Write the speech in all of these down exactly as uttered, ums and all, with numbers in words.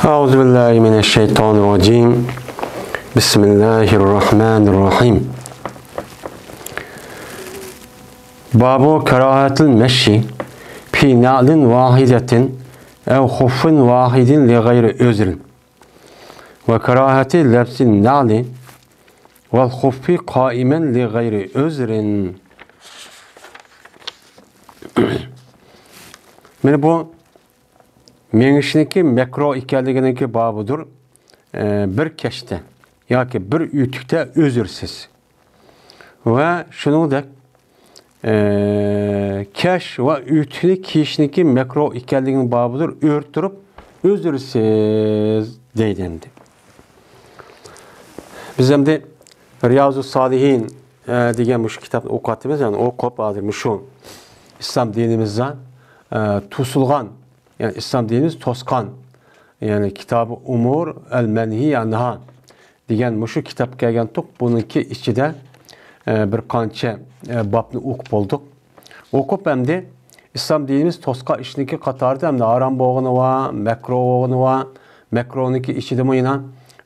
أعوذ بالله من الشيطان الرجيم. بسم الله الرحمن الرحيم. باب كراهة المشي في نعل واحدة أو خف واحد لغير عذر، وكراهة لبس النعل والخف قائما لغير عذر. مانا بۇ مېڭىشنىڭكى مەكرۇھ ئىكەنلىكىنىڭكى بابىدۇر. ئە، بىر كەشتە ياكى بىر ئۆتۈكتە ئۆزرىسىز. ۋە شۇنىڭدەك، ئە، كەش ۋە ئۆتۈكنى كىيىشنىڭكى مەكرۇھ ئىكەنلىكىنىڭ بابىدۇر، ئۆرە تۇرۇپ ئۆزرىسىز دەيدۇ ئەمدى. بىز ئەمدى رىيازۇ سالىھىن، ئە، دېگەن مۇشۇ كىتابنى ئوقۇۋاتىمىز. يەنى ئوقۇپ، ھازىر مۇشۇ ئىسلام دىنىمىزدا، ئە، توسۇلغان، يەنى ئىسلام دىنىمىز توسقان، يەنى كىتابى ئۇمۇر ئەل مەنھى ئەنھا دېگەن مۇشۇ كىتاب كەلگەنتۇق. بۇنىڭكى ئىچىدە، ئە، بىر قانچە، ئە، بابنى ئوقۇپ بولدۇق. ئوقۇپ ئەمدى ئىسلام دىنىمىز توسقان ئىشنىڭكى قاتارىدا ئەمدى ھارام بولغىنى بار، مەكرۇھ بولغىنى بار. مەكرۇھنىڭكى ئىچىدىمۇ يەنە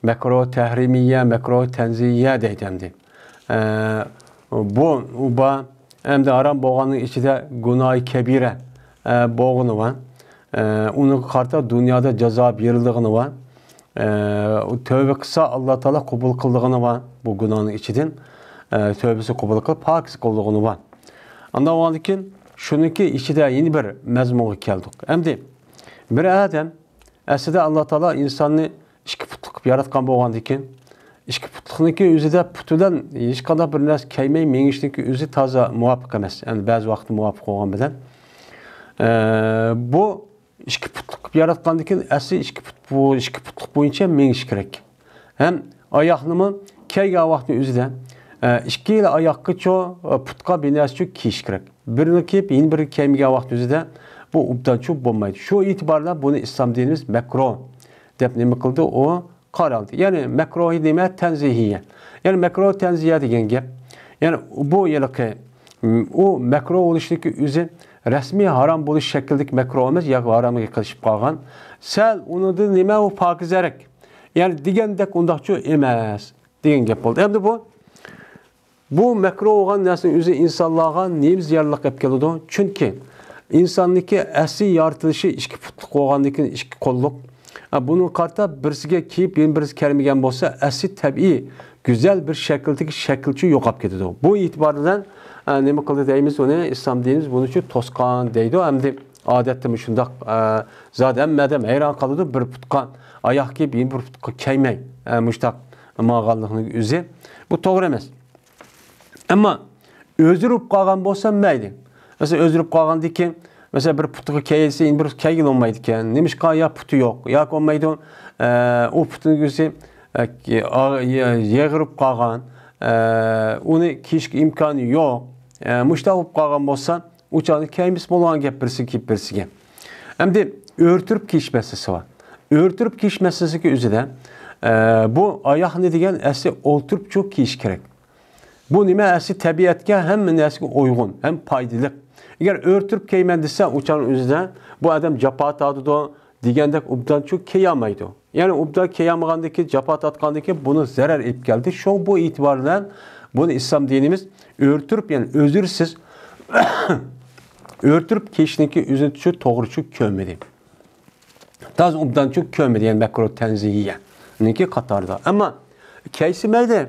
مەكرۇھ تەھرىمىيە، مەكرۇھ تەنزىھىيە دەيدۇ ئەمدى. ئە، بۇ، بۇ بار. ئەمدى ھارام بولغاننىڭ ئىچىدە گۇناھى كەبىرە، ئە، بولغىنى بار. ئە، ئۇنىڭغا قارىتا دۇنيادا جازا بېرىلىدىغىنى بار. ئە، ئۇ تەۋبە قىلسا، ئاللا تائالا قوبۇل قىلىدىغىنى بار بۇ گۇناھنىڭ ئىچىدىن. ئە، تەۋبىسى قوبۇل قىلىپ، پاكىز قىلىدىغىنى بار. ئانداق بولغاندىن كېيىن، شۇنىڭكى ئىچىدە يەنە بىر مەزمۇنغا كەلدۇق. ئەمدى بىر ئادەم، ئەسلىدە ئاللا تائالا ئىنساننى ئىككى پۇتلۇق قىلىپ ياراتقان بولغاندىكىن، ئىككى پۇتلۇقنىڭكى ئۆزىدە پۇت بىلەن ھېچقانداق بىر نەرسە كىيمەي مېڭىشنىڭكى ئۆزى تازا مۇۋاپىق ئەمەس. ئەمدى بەزى ۋاقىتتا مۇۋاپىق بولغان بىلەن. ئە، بۇ ئىككى پۇتلۇق قىلىپ ياراتقاندىكىن، ئەسلى ئىككى پۇت، بۇ ئىككى پۇتلۇق بويىچە مېڭىش كېرەك. ھەم ئاياقنىمۇ كىيگەن ۋاقتىنىڭ ئۆزىدە، ئە، ئىككىلا ئاياققىچۇ، ئە، پۇتقا بىر نەرسىچۇ كىيىش كېرەك. بىرىنى كىيىپ، يەنە بىرىنى كىيمىگەن ۋاقتى ئۆزىدە بۇ ئوبدانچۇ بولمايدۇ. شۇ ئېتىبار بىلەن بۇنى ئىسلام دىنىمىز مەكرۇھ دەپ نېمە قىلدى؟ ئۇ قارالدى. يەنى مەكرۇھ دېمە تەنزىھىيە. يەنى مەكرۇھ تەنزىھىيە دېگەن گەپ. يەنى بۇ ھېلىقى، ئۇ مەكرۇھ بولۇشنىڭكى ئۆزى رەسمىي ھارام بولۇش شەكلىدىكى مەكرۇھ ئەمەس، ياكى ھارامغا قېلىشىپ قالغان. سەل ئۇنىڭدىن نېمە ئۇ پاكىزەرەك. يەنى دېگەندەك ئۇنداقچۇ ئەمەس دېگەن گەپ بولدى. ئەمدى بۇ بۇ مەكرۇھ بولغان نەرسىنىڭ ئۆزى ئىنسانلارغا نېمە زىيانلىق ئەپ كېلىدۇ؟ چۈنكى ئىنساننىڭكى ئەسلى يارىتىلىشى ئىككى پۇتلۇق بولغاندىن كېيىن ئىككى قوللۇق. ھە، بۇنىڭغا قارىتا بىرسىگە كىيىپ، يەنە بىرسى كىيمىگەن بولسا، ئەسلى تەبىئىي، گۈزەل بىر شەكىلدىكى شەكىلچۇ يوقاپ كېتىدۇ. بۇ ئېتىبار بىلەن، ئە، نېمە قىلدى دەيمىز ئۇنى؟ ئىسلام دىنىمىز بۇنى شۇ توسقان دەيدۇ. ئەمدى ئادەتتە مۇشۇنداق، ئە، زادى ھەممە ئادەم ھەيران قالىدۇ، بىر پۇتقا ئاياق كىيىپ، يەنە بىر پۇتقا كىيمەي، ئە، مۇشۇنداق ماڭغانلىقنىڭ ئۆزى. بۇ توغرا ئەمەس. ئەمما ئۆزرە بولۇپ قالغان بولسا مەيلى. مەسىلەن، ئۆزرە بولۇپ قالغاندىن كېيىن، مەسىلەن، بىر پۇتىغا كىيسە، يەنە بىر كىيگىلى بولمايدىكەن. نېمىشقا؟ يا پۇتى يوق، ياكى بولمايدۇ، ئە، ئۇ پۇتىنىڭ ئۆزى، ئە، ئا-، يا-، يېغىرىپ قالغان، ئە، ئۇنى كىيىشكە ئىمكانى يوق. ئە، مۇشۇنداق بولۇپ قالغان بولسا، ئۇ چاغدا كىيمىسە بولغان گەپ، بىرسى كىيىپ بىرسىگە. ئەمدى ئۆرە تۇرۇپ كىيىش مەسىلىسى بار. ئۆرە تۇرۇپ كىيىش مەسىلىسىدىكى ئۆزىدە، ئە، بۇ ئاياغنى دېگەن ئەسلى ئولتۇرۇپچۇ كىيىش كېرەك. بۇ نېمە؟ ئەسلى تەبىئەتكە ھەممە نەرسىگە ئۇيغۇن ھەم پايدىلىق. ئەگەر ئۆرە تۇرۇپ كىيىمەن دېسە، ئۇ چاغنىڭ ئۆزىدە بۇ ئادەم جاپا تارتىدۇ دېگەندەك ئوبدانچۇ كىيالمايدۇ. يەنى ئوبدان كىيالمىغاندىن كېيىن، جاپا تارتقاندىن كېيىن بۇنى زەرەر ئېلىپ كەلدى. شۇ بۇ ئېتىبار بىلەن بۇنى ئىسلام دىنىمىز ئۆرە تۇرۇپ، يەنى ئۆزرىسىز ئۆرە تۇرۇپ كىيىشنىڭكى ئۆزىنى شۇ توغرىچۇ كۆرمىدى. تازا ئوبدانچۇ كۆرمىدى، يەنى مەكرۇھ تەنزىھىيەنىڭكى قاتارىدا. ئەمما كىيسە مەيلى.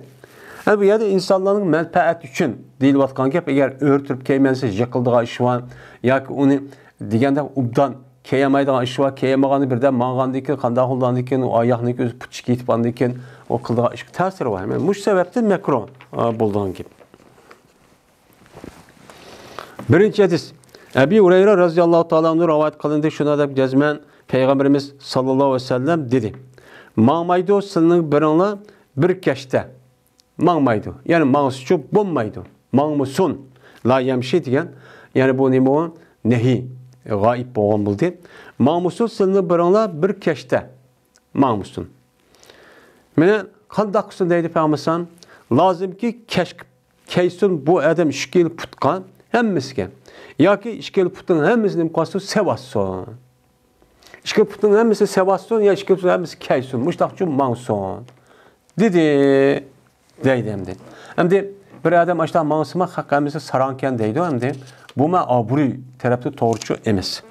ھە، بۇ يەردە ئىنسانلارنىڭ مەنپەئەت ئۈچۈن دېيىلىۋاتقان گەپ. ئەگەر ئۆرە تۇرۇپ كىيمەن دېسە، يىقىلىدىغان ئىش بار ياكى ئۇنى دېگەندەك ئوبدان كىيەلمەيدىغان ئىش بار. كىيەلمىگەندە بىردەم ماڭغاندىن كېيىن، قانداق بولغاندىن كېيىن، ئۇ ئاياغنىڭكى ئۆزى پۇت ئىشىپ كېتىپ، ئاندىن كېيىن ئۇ قىلىدىغان ئىشقا تەسىرى بار. مۇشۇ سەۋەبتىن مەكرۇھ، ئا، بولىدىغان گەپ. بىرىنچى ھەدىس. ئەبى ھۇرەيرە رەزىياللاھۇ تائالا ئەنھۇ رىۋايەت قىلىندى. شۇنداق دەپ جەزمەن پەيغەمبىرىمىز ساللاللاھۇ ئەلەيھى ۋەسەللەم دېدى: «ماڭمايدۇ سىلىنىڭ بىرىڭلار بىر كەشتە.» ماڭمايدۇ. يەنى ماڭسىچۇ بولمايدۇ. ماڭمىسۇن. لا يەمشى دېگەن. يەنى بۇ نېمە بۇ؟ نەھى. غايىب بولغان بولدى. ماڭمىسۇن سىلىنىڭ بىرىڭلار بىر كەشتە. ماڭمىسۇن. مانا قانداق قىلسۇن دەيدۇ پەيغەمبەر ئەلەيھىسسالام؟ لازىمكى كەش-، كەيسۇن بۇ ئادەم ئىككىلا پۇتقا ھەممىسىگە. ياكى ئىككىلا پۇتنىڭ ھەممىسىنى نېمە قىلسۇن؟ سېۋەتسۇن. ئىككى پۇتنىڭ ھەممىسى سېۋەتسۇن يا ئىككى پۇتنىڭ ھەممىسى كەيسۇن، مۇشتاقچۇ ماڭسۇن، دېدى، دەيدۇ ئەمدى. ئەمدى بىر ئادەم ئاشۇنداق ماڭسىما، خەق ھەممىسى ساراڭكەن دەيدۇ ئەمدى. بۇمۇ ئابرۇي تەرەپتىن توغرىچۇ ئەمەس.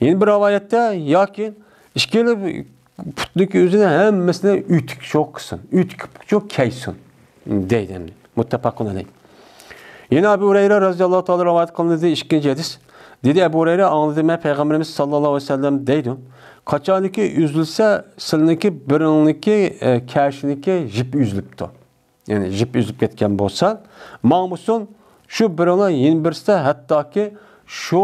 يەنە بىر رىۋايەتتە، ياكى ئىككىلا پۇتنىڭكى ئۆزىنى ھەممىسىنى ئۆتۈك شۇ قىلسۇن، ئۆتۈكچۇ كەيسۇن، دەيدۇ ئەمدى. مۇتتەپەقۇن ئەلەيھ. يەنە ئەبۇ ھۇرەيرە رەزىياللاھۇ تائالا رىۋايەت قىلىندى، ئىككىنچى ھەدىس. دېدى ئەبۇ ھۇرەيرە، ئاڭلىدىم مەن پەيغەمبىرىمىز ساللاللاھۇ ئەلەيھى ۋەسەللەم دەيدۇ، قاچانكى ئۈزۈلسە، سىلىنىڭكى بىرىڭلىكى، ئە، كەشىنىڭكى يىپى ئۈزۈلۈپتۇ. يەنى يىپ ئۈزۈلۈپ كەتكەن بولسا، ماڭمىسۇن، شۇ بىرىڭلار يەنە بىرسىدە ھەتتاكى شۇ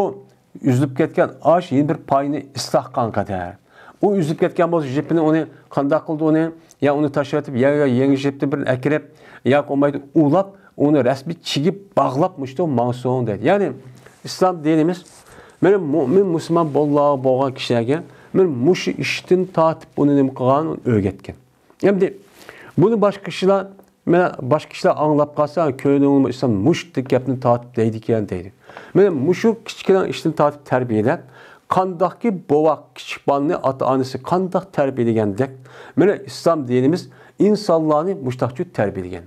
ئۈزۈلۈپ كەتكەن ئاش يەنە بىر پاينى ئىسلاھ قىلغان قەدەر. ئۇ ئۈزۈلۈپ كەتكەن بولسا يىپىنى، ئۇنى قانداق قىلىدۇ ئۇنى؟ يا ئۇنى تاشلاۋېتىپ، يا، يا يېڭى يىپنى بىرنى ئەكىرىپ، ياكى بولمايدۇ ئۇلاپ، ئۇنى رەسمىي چىگىپ باغلاپ مۇشۇنداق ماڭسۇن دەيدۇ. يەنى ئىسلام دىنىمىز مانا مۆمىن مۇسۇلمان بولغان، بولغان كىشىلەرگە مانا مۇشۇ ئىشتىن تارتىپ ئۇنى نېمە قىلغان، ئۆگەتكەن. ئەمدى بۇنى باشقا كىشىلەر، مانا باشقا كىشىلەر ئاڭلاپ قالسا، كۆڭلىڭىزمۇ ئىسلام مۇشۇ گەپنى تارتىپ دەيدىكەن دەيدۇ. مانا مۇشۇ كىچىككىنە ئىشتىن تارتىپ تەربىيەلەپ، قانداقكى بوۋاق كىچىك بالىنى ئاتا-ئانىسى قانداق تەربىيەلىگەندەك، مانا ئىسلام دىنىمىز ئىنسانلارنى مۇشۇنداقچۇ تەربىيەلىگەن.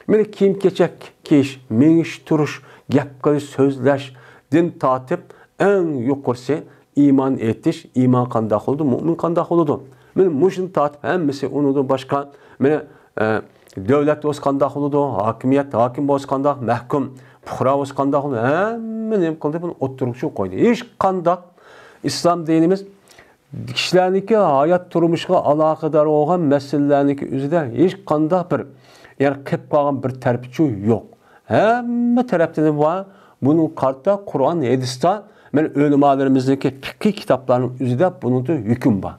مانا كىيىم-كېچەك كىيىش، مېڭىش، تۇرۇش، گەپ قىلىش، سۆزلەشتىن تارتىپ ئەڭ يۇقىرىسى ئىمان ئېيتىش، ئىمان قانداق بولىدۇ، مۆمىن قانداق بولىدۇ؟ مانا مۇشۇنى تارتىپ ھەممىسى ئۇنىڭدىن باشقا، مانا، ئە، دۆلەت بولسا قانداق بولىدۇ، ھاكىمىيەت، ھاكىم بولسا قانداق، مەھكۇم، پۇقرا بولسا قانداق بولىدۇ، ھەممە نېمە قىلدى، بۇنى ئوتتۇرىغا چۈشۈرۈپ قويدى. ھېچقانداق ئىسلام دىنىمىز كىشىلەرنىڭكى ھايات تۇرمۇشىغا ئالاقىدار بولغان مەسىلىلەرنىڭكى ئۆزىدە ھېچقانداق بىر، يەنى قېلىپ قالغان بىر تەرىپىچۇ يوق. ھەممە تەرەپتىن بار. بۇنىڭغا قارىتا قۇرئان، ھەدىستە، مانا ئۆلىمالىرىمىزنىڭكى پىقھىي كىتابلارنىڭ ئۆزىدە بۇنىڭدا ھۆكۈم بار.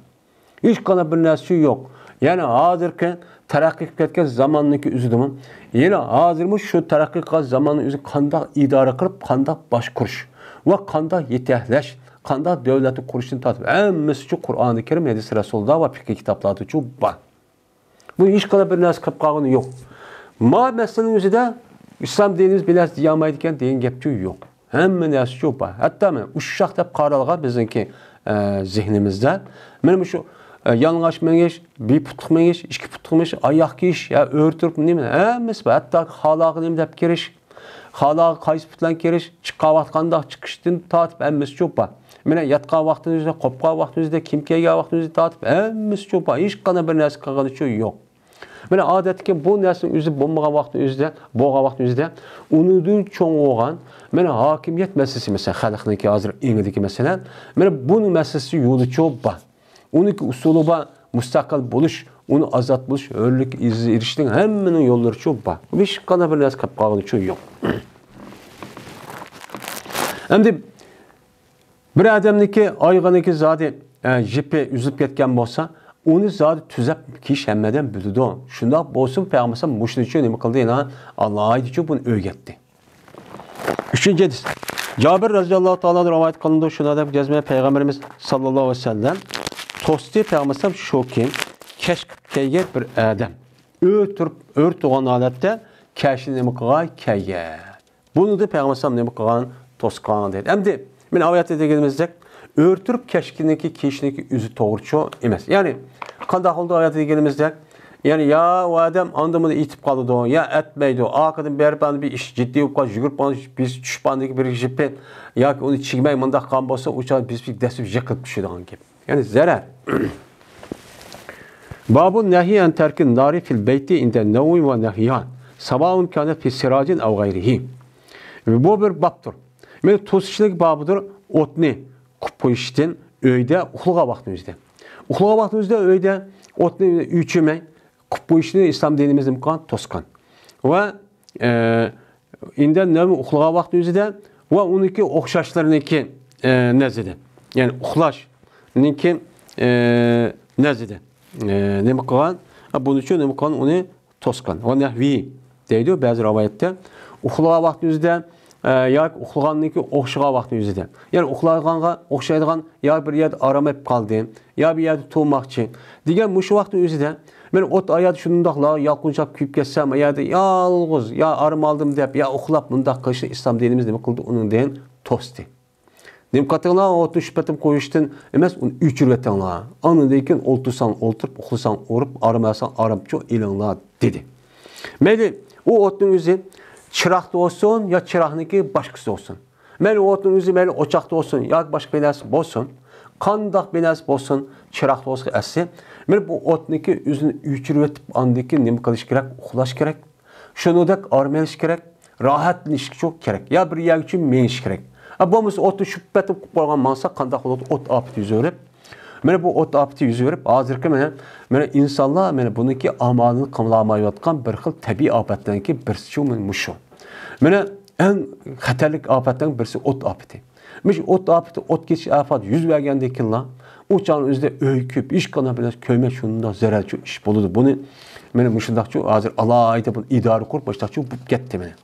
ھېچقانداق بىر نەرسىچۇ يوق. يەنى ھازىرقى تەرەققىي قىلىپ كەتكەن زاماننىڭكى ئۆزىدىمۇ، يەنە ھازىرمۇ شۇ تەرەققىي قىلغان زاماننىڭ ئۆزى قانداق ئىدارە قىلىپ، قانداق باشقۇرۇش ۋە قانداق يېتەكلەش، قانداق دۆلەتنى قۇرۇشتىن تارتىپ، ھەممىسىچۇ قۇرئانى كەرىم، ھەدىس رەسۇلدا ۋە پىقھىي كىتابلاردىچۇ بار. بۇ ھېچقانداق بىر نەرسە قىلىپ قالغىنى يوق. ما مەسىلىنىڭ ئۆزىدە ئىسلام دىنىمىز بىر نەرسە دېيەلمەيدىكەن دېگەن گەپچۇ يوق. ھەممە نەرسىچۇ بار. ھەتتا مانا ئۇششاق دەپ قارالغان بىزنىڭكى، ئە، زېھنىمىزدە. مانا مۇشۇ، ئە، يالىڭاچ مېڭىش، بىر پۇتلۇق مېڭىش، ئىككى پۇتلۇق مېڭىش، ئاياق كىيىش، يا ئۆرە تۇرۇپ نېمە، ھەممىسى بار. ھەتتا خالاغا نېمە دەپ كىرىش، خالاغا قايسى پۇت بىلەن كىرىش، چىققان ۋاقىت قانداق چىقىشتىن تارتىپ ھەممىسىچۇ بار. مانا ياتقان ۋاقتىمىزدا، قوپقان ۋاقتىمىزدا، كىيىم كىيگەن ۋاقتىمىزدا تارتىپ ھەممىسىچۇ بار. ھېچقانداق بىر نەرسە قىلغىنىچۇ يوق. مانا ئادەتتىكى بۇ نەرسىنىڭ ئۆزى بولمىغان ۋاقىتنىڭ ئۆزىدە، بولغان ۋاقىتنىڭ ئۆزىدە ئۇنىڭدىن چوڭ بولغان، مانا ھاكىمىيەت مەسىلىسى، مەسىلەن، خەلقنىڭكى ھازىر ئېڭىدىكى مەسىلە، مانا بۇنىڭ مەسىلىسى يولىچۇ بار. ئۇنىڭكى ئۇسۇلى بار، مۇستەقىل بولۇش، ئۇنى ئازاد بولۇش، ھۆرلۈك ئىززىتىگە ئېرىشىشنىڭ ھەممىنىڭ يوللىرىچۇ بار. ھېچقانداق بىر نەرسە قىلىپ قالغىنىچۇ يوق. ئەمدى بىر ئادەمنىڭكى ئايىغىنىڭكى زادى، ئە، يىپى ئۈزۈلۈپ كەتكەن بولسا، ئۇنى زادى تۈزەپ كىيىش ھەممە ئادەم بىلىدۇ. شۇنداق بولسىمۇ پەيغەمبەر مۇشۇنىچۇ نېمە قىلدى؟ يەنە ئالاھىدىچۇ بۇنى ئۆگەتتى. ئۈچىنچى ھەدىس. جابىر رەزىياللاھۇ تائالا رىۋايەت قىلىنىدۇ، شۇنىڭ دەپ جەزمەن پەيغەمبىرىمىز ساللاللاھۇ ئەلەيھى ۋەسەللەم توستى، پەيغەمبەر شۇكى كەشكە كەلگەن بىر ئادەم ئۆرە تۇرۇپ، ئۆرە تۇرغان ھالەتتە كەشىنى نېمە قىلغان؟ كەيگەن. بۇنى دە پەيغەمبەر نېمە قىلغان؟ توسقان دەيدۇ. ئەمدى مانا ئايەتتە دېگىنىمىزدەك، ئۆرە تۇرۇپ كەشكىنىڭكى كىيىشنىڭكى ئۆزى توغرىچۇ ئەمەس. يەنى قانداق بولدى ئايەتتە دېگىنىمىزدەك؟ يەنى يا ئۇ ئادەم ئاندىن مۇندىن ئېتىپ قالىدۇ، يا ئەتمەيدۇ، ئارقىدىن بېرىپ ئاندىن بىر ئىش جىددىي بولۇپ قالسا، يۈگۈرۈپ قالسا، بىز چۈشۈپ ئاندىكى بىر يىپى ياكى ئۇنى چىگمەي مۇنداق قىلغان بولسا، ئۇ چاغدا بىز دەسسىپ يىقىلىپ چۈشىدىغان گەپ. يەنى زەرەر. بابۇ نەھيى ئەن تەركىن نارى فىل بەيتى ئىندە نەۋمى ۋە نەھۋىھا، ساۋائۇن كانەت فى سىراجىن ئەۋ غەيرىھى. بۇ بىر بابتۇر. مانا توسۇشلۇق بابىدۇر، ئوتنى قۇپ قويۇشتىن ئۆيدە ئۇخلىغان ۋاقتىمىزدا. ئۇخلىغان ۋاقتىمىزدا ئۆيدە ئوتنى ئۆچۈرمەي قۇپ قويۇشنى ئىسلام دىنىمىز نېمە قىلغان؟ توسقان. ۋە، ئە، ئىندە نەۋم ئۇخلىغان ۋاقتى ئۆزىدە ۋە ئۇنىڭكى ئوخشاشلىرىنىڭكى، ئە، نەزىدە. يەنى ئۇخلاشنىڭكى، ئە، نەزىدە. ئە، نېمە قىلغان؟ ئە، بۇنىڭ ئۈچۈن نېمە قىلغان؟ ئۇنى توسقان. ۋە نەھۋى دەيدۇ بەزى رىۋايەتتە. ئۇخلىغان ۋاقتى ئۆزىدە، ئە، ياكى ئۇخلىغاننىڭكى ئوخشىغان ۋاقتى ئۆزىدە. يەنى ئۇخلىغانغا ئوخشايدىغان يا بىر يەردە ئارام ئېلىپ قالدى، يا بىر يەردە تۇرماقچى دېگەن مۇشۇ ۋاقىتنىڭ ئۆزىدە مەن ئوت ئايادا شۇنداقلا يالقۇنچاپ كۆيۈپ كەتسەم، ئايادا يالغۇز يا ئارام ئالدىم دەپ يا ئۇخلاپ مۇنداق قىلىشنى ئىسلام دىنىمىز نېمە قىلدى؟ ئۇنىڭدىن توستى. نېمە قىلىۋېتىڭلار، ئوتنى شۇ پېتىم قويۇشتىن ئەمەس، ئۇنى ئۆچۈرۈۋېتىڭلار. ئاندىن كېيىن ئولتۇرساڭ ئولتۇرۇپ، ئۇخلىساڭ ئۇرۇپ، ئارام ئالساڭ ئارامچۇ ئېلىڭلار، دېدى. مەيلى، ئۇ ئوتنىڭ ئۆزى چىراغدا بولسۇن يا چىراغنىڭكى باشقىسى بولسۇن. مەيلى ئوتنىڭ ئۆزى، مەيلى ئوچاقتا بولسۇن ياكى باشقا بىر نەرسە بولسۇن، قانداق بىر نەرسە بولسۇن، چىراغدا بولسا ئەسلى، مەيلى بۇ ئوتنىڭكى ئۆزىنى ئۆچۈرۈۋېتىپ، ئاندىن كېيىن نېمە قىلىش كېرەك؟ ئۇخلاش كېرەك. شۇنىڭدەك ئارام ئېلىش كېرەك، راھەتلىنىشكە كېرەك. يا بىر يەرگىچە مېڭىش كېرەك. ئا، بولمىسا ئوتنى شۇ پېتىم قىلىپ قويغان ماڭسا قانداق بولىدۇ؟ ئوت ئاپىتى يۈز بېرىپ، مانا بۇ ئوت ئاپىتى يۈز بېرىپ، ھازىرقى مانا، مانا ئىنسانلار مانا بۇنىڭكى ئامالىنى قىلالمايۋاتقان بىر خىل تەبىئىي ئاپەتلەرنىڭكى بىرسىچۇ مانا مۇشۇ. مانا ئەڭ خەتەرلىك ئاپەتلەرنىڭ بىرسى ئوت ئاپىتى. مۇشۇ ئوت ئاپىتى، ئوت كېتىش ئاپىتى يۈز بەرگەندىن كېيىنلا، ئۇ چاغنىڭ ئۆزىدە ئۆي كۆيۈپ، ھېچقانداق بىر نەرسە كۆرمەي، شۇنداق زەرەرچۇ ئىش بولىدۇ. بۇنى مانا مۇشۇنداقچۇ ھازىر ئالاھىدە بۇ ئىدارە قۇرۇپ، مۇشۇنداقچۇ بولۇپ كەتتى مانا.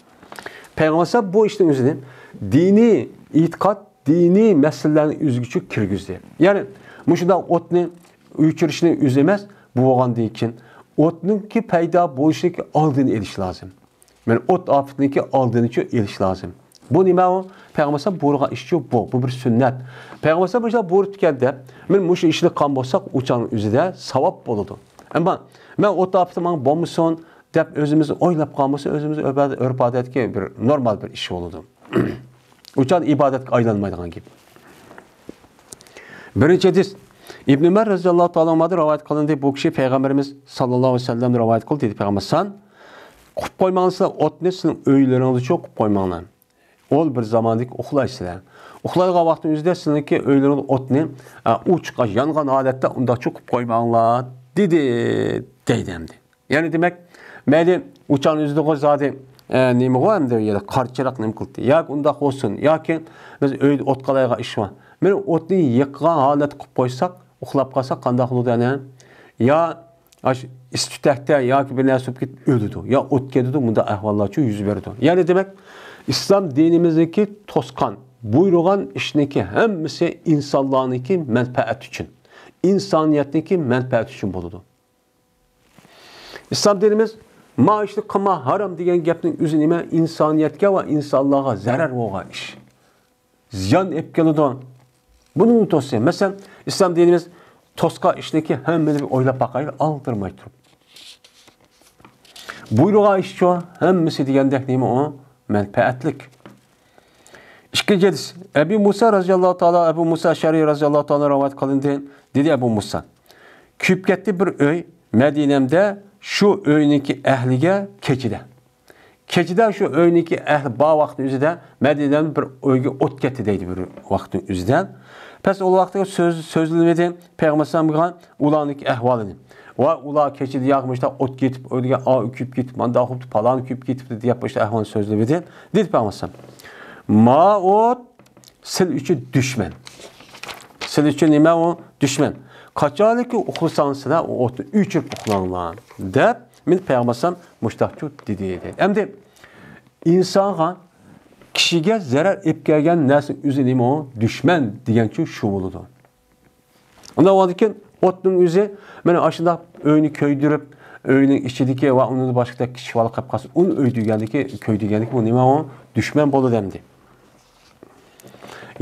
پەيغەمبەر بۇ ئىشنىڭ ئۆزىنى دىنىي ئېتىقاد، دىنىي مەسىلىلەرنى ئۆزىگىچە كىرگۈزدى. يەنى مۇشۇنداق ئوتنى ئۆچۈرۈشنى ئۆزى ئەمەس، بۇ بولغاندىن كېيىن ئوتنىڭكى پەيدا بولۇشىنىڭكى ئالدىنى ئېلىش لازىم. مانا ئوت ئاپىتىنىڭكى ئالدىنىچۇ ئېلىش لازىم. بۇ نېمە ئۇ؟ پەيغەمبەر ئەلەيھىسسالام بۇيرۇغان ئىشچۇ بۇ. بۇ بىر سۈننەت. پەيغەمبەر ئەلەيھىسسالام مۇشۇنداق بۇيرۇپتىكەن دەپ، مانا مۇشۇ ئىشنى قىلغان بولساق، ئۇ چاغنىڭ ئۆزىدە ساۋاب بولىدۇ. ئەمما مەن ئوت ئاپىتى ماڭا بولمىسۇن دەپ ئۆزىمىز ئويلاپ قالمىسا، ئۆزىمىز ئۆبە-، ئۆرپ-ئادەتتىكى بىر نورمال بىر ئىش بولىدۇ. ئۇ چاغدا ئىبادەتكە ئايلانمايدىغان گەپ. بىرىنچى ھەدىس. ئىبن ئۆمەر رەزىياللاھۇ تائالا ئەنھۇدىن رىۋايەت قىلىندى. بۇ كىشى پەيغەمبىرىمىز ساللاللاھۇ ئەلەيھى ۋەسەللەمدىن رىۋايەت قىلدى، دېدى پەيغەمبەر سان، قۇرۇپ قويماڭلار ئوتنى سىزنىڭ ئۆيلىرىڭىزدىچۇ قۇرۇپ قويماڭلار. ئۇ بىر زاماندىكى ئۇخلايسىلەر. ئۇخلايدىغان ۋاقتىڭىزدا سىزنىڭكى ئۆيلىرىڭىزدە ئوتنى، ئە، ئوچۇق يانغان ھالەتتە ئۇنداقچۇ قۇرۇپ قويماڭلار، دېدى، دەيدۇ ئەمدى. يەنى دېمەك، مەيلى ئۇ چاغنىڭ ئۆزىدىغۇ زادى، ئە، نېمىغۇ ئەمدى يەنە قارا چىراغ نېمە قىلدى؟ ياكى ئۇنداق بولسۇن، ياكى بىز ئۆيدە ئوت قالايدىغان ئىش بار. مانا ئوتنى يېقىلغان ھالەتتە قىلىپ قويساق، ئۇخلاپ قالساق قانداق بولىدۇ ئەنە؟ يا ئاشۇ ئىس تۈتەكتە ياكى بىر نەرسە بولۇپ كېتىپ ئۆلىدۇ، يا ئوت كېتىدۇ، مۇنداق ئەھۋاللارچۇ يۈز بېرىدۇ. يەنى دېمەك، ئىسلام دىنىمىزدىكى توسقان، بۇيرۇغان ئىشنىڭكى ھەممىسى ئىنسانلارنىڭكى مەنپەئەتى ئۈچۈن، ئىنسانىيەتنىڭكى مەنپەئەتى ئۈچۈن بولىدۇ. ئىسلام دىنىمىز ما ئىشنى قىلما ھارام دېگەن گەپنىڭ ئۆزى نېمە؟ ئىنسانىيەتكە ۋە ئىنسانلارغا زەرەر بولغان ئىش. زىيان ئېلىپ كېلىدۇ. بۇنى توسىمەن. مەسىلەن، ئىسلام دىنىمىز توسقان ئىشنىكى ھەممىنى بىر ئويلاپ باقايلى، ئالدىرىماي تۇرۇپ. بۇيرۇغان ئىشچۇ ھەممىسى دېگەندەك نېمە ئۇ؟ مەنپەئەتلىك. ئىككىنچى ھەدىس. ئەبۇ مۇسا رەزىياللاھۇ تائالا، ئەبۇ مۇسا ئەشئەرى رەزىياللاھۇ تائالا رىۋايەت قىلىندى. دېدى ئەبۇ مۇسا، كۆيۈپ كەتتى بىر ئۆي مەدىنەمدە، شۇ ئۆينىڭكى ئەھلىگە كېچىدە. كېچىدە شۇ ئۆينىڭكى ئەھلى بار ۋاقىتنىڭ ئۆزىدە مەدىنەدىن بىر ئۆيگە ئوت كەتتى دەيدۇ بىر ۋاقىتنىڭ ئۆزىدە. پەس ئۇ ۋاقىتتا سۆز، سۆزلىمىدى پەيغەمبەر ئەلەيھىسسالامغا ئۇلارنىڭكى ئەھۋالىنى. ۋە ئۇلار كېچىدە ياق مۇشۇنداق ئوت كېتىپ ئۆلگەن، ئا، ئۇ كۆيۈپ كېتىپ، مانداق بوپتۇ، پالان كۆيۈپ كېتىپتۇ دېيەپ مۇشۇنداق ئەھۋالنى سۆزلىمىدى. دېدى پەيغەمبەر ئەلەيھىسسالام، ما ئوت سىل ئۈچۈن دۈشمەن. سىل ئۈچۈن نېمە ئۇ؟ دۈشمەن. قاچانكى ئۇخلىساڭلار ئۇ ئوتنى ئۆچۈرۈپ ئۇخلاڭلار دەپ مېنى پەيغەمبەر ئەلەيھىسسالام مۇشتاقچۇ دېدى. ئەمدى ئىنسانغا، كىشىگە زەرەر ئېلىپ كەلگەن نەرسە ئۆزى نېمە ئۇ؟ دۈشمەن دېگەنچۇ شۇ بولىدۇ. ئۇنداق بولغاندىكىن ئوتنىڭ ئۆزى مانا ئاشۇنداق ئۆينى كۆيدۈرۈپ، ئۆينىڭ ئىچىدىكى ۋە ئۇنىڭ باشقىدەك كىشى بالا قېلىپ قالسا، ئۇنى ئۆي دېگەندىكى، كۆي دېگەندىكى بۇ نېمە ئۇ؟ دۈشمەن بولىدۇ ئەمدى.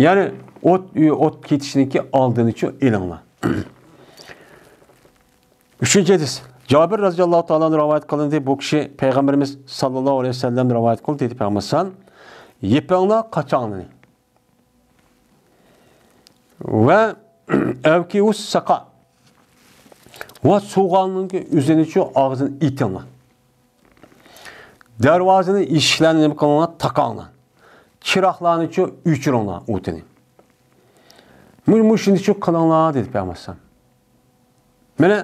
يەنى ئوت، ئۆي، ئوت كېتىشنىڭكى ئالدىنىچۇ ئېلىڭلار. ئۈچىنچى ھەدىس. جابىر رەزىياللاھۇ تائالا ئەنھۇ رىۋايەت قىلىندى. بۇ كىشى پەيغەمبىرىمىز ساللاللاھۇ ئەلەيھى ۋەسەللەم رىۋايەت قىلدى، دېدى پەيغەمبەر ئەلەيھىسسالام، يېپىڭلار قاچاڭلىرىنى. ۋە ئەۋكىئۇس ساقا. ۋە سۇغاننىڭكى ئۆزىنىچۇ ئاغزىنى ئېتىڭلار. دەرۋازىنى، ئىشىكلەرنى نېمە قىلىڭلار؟ تاقاڭلار. چىراغلارنىچۇ ئۆچۈرۈڭلار ئوتىنى. مۇ-، مۇشۇنىچۇ قىلىڭلار، دېدى پەيغەمبەر ئەلەيھىسسالام. مانا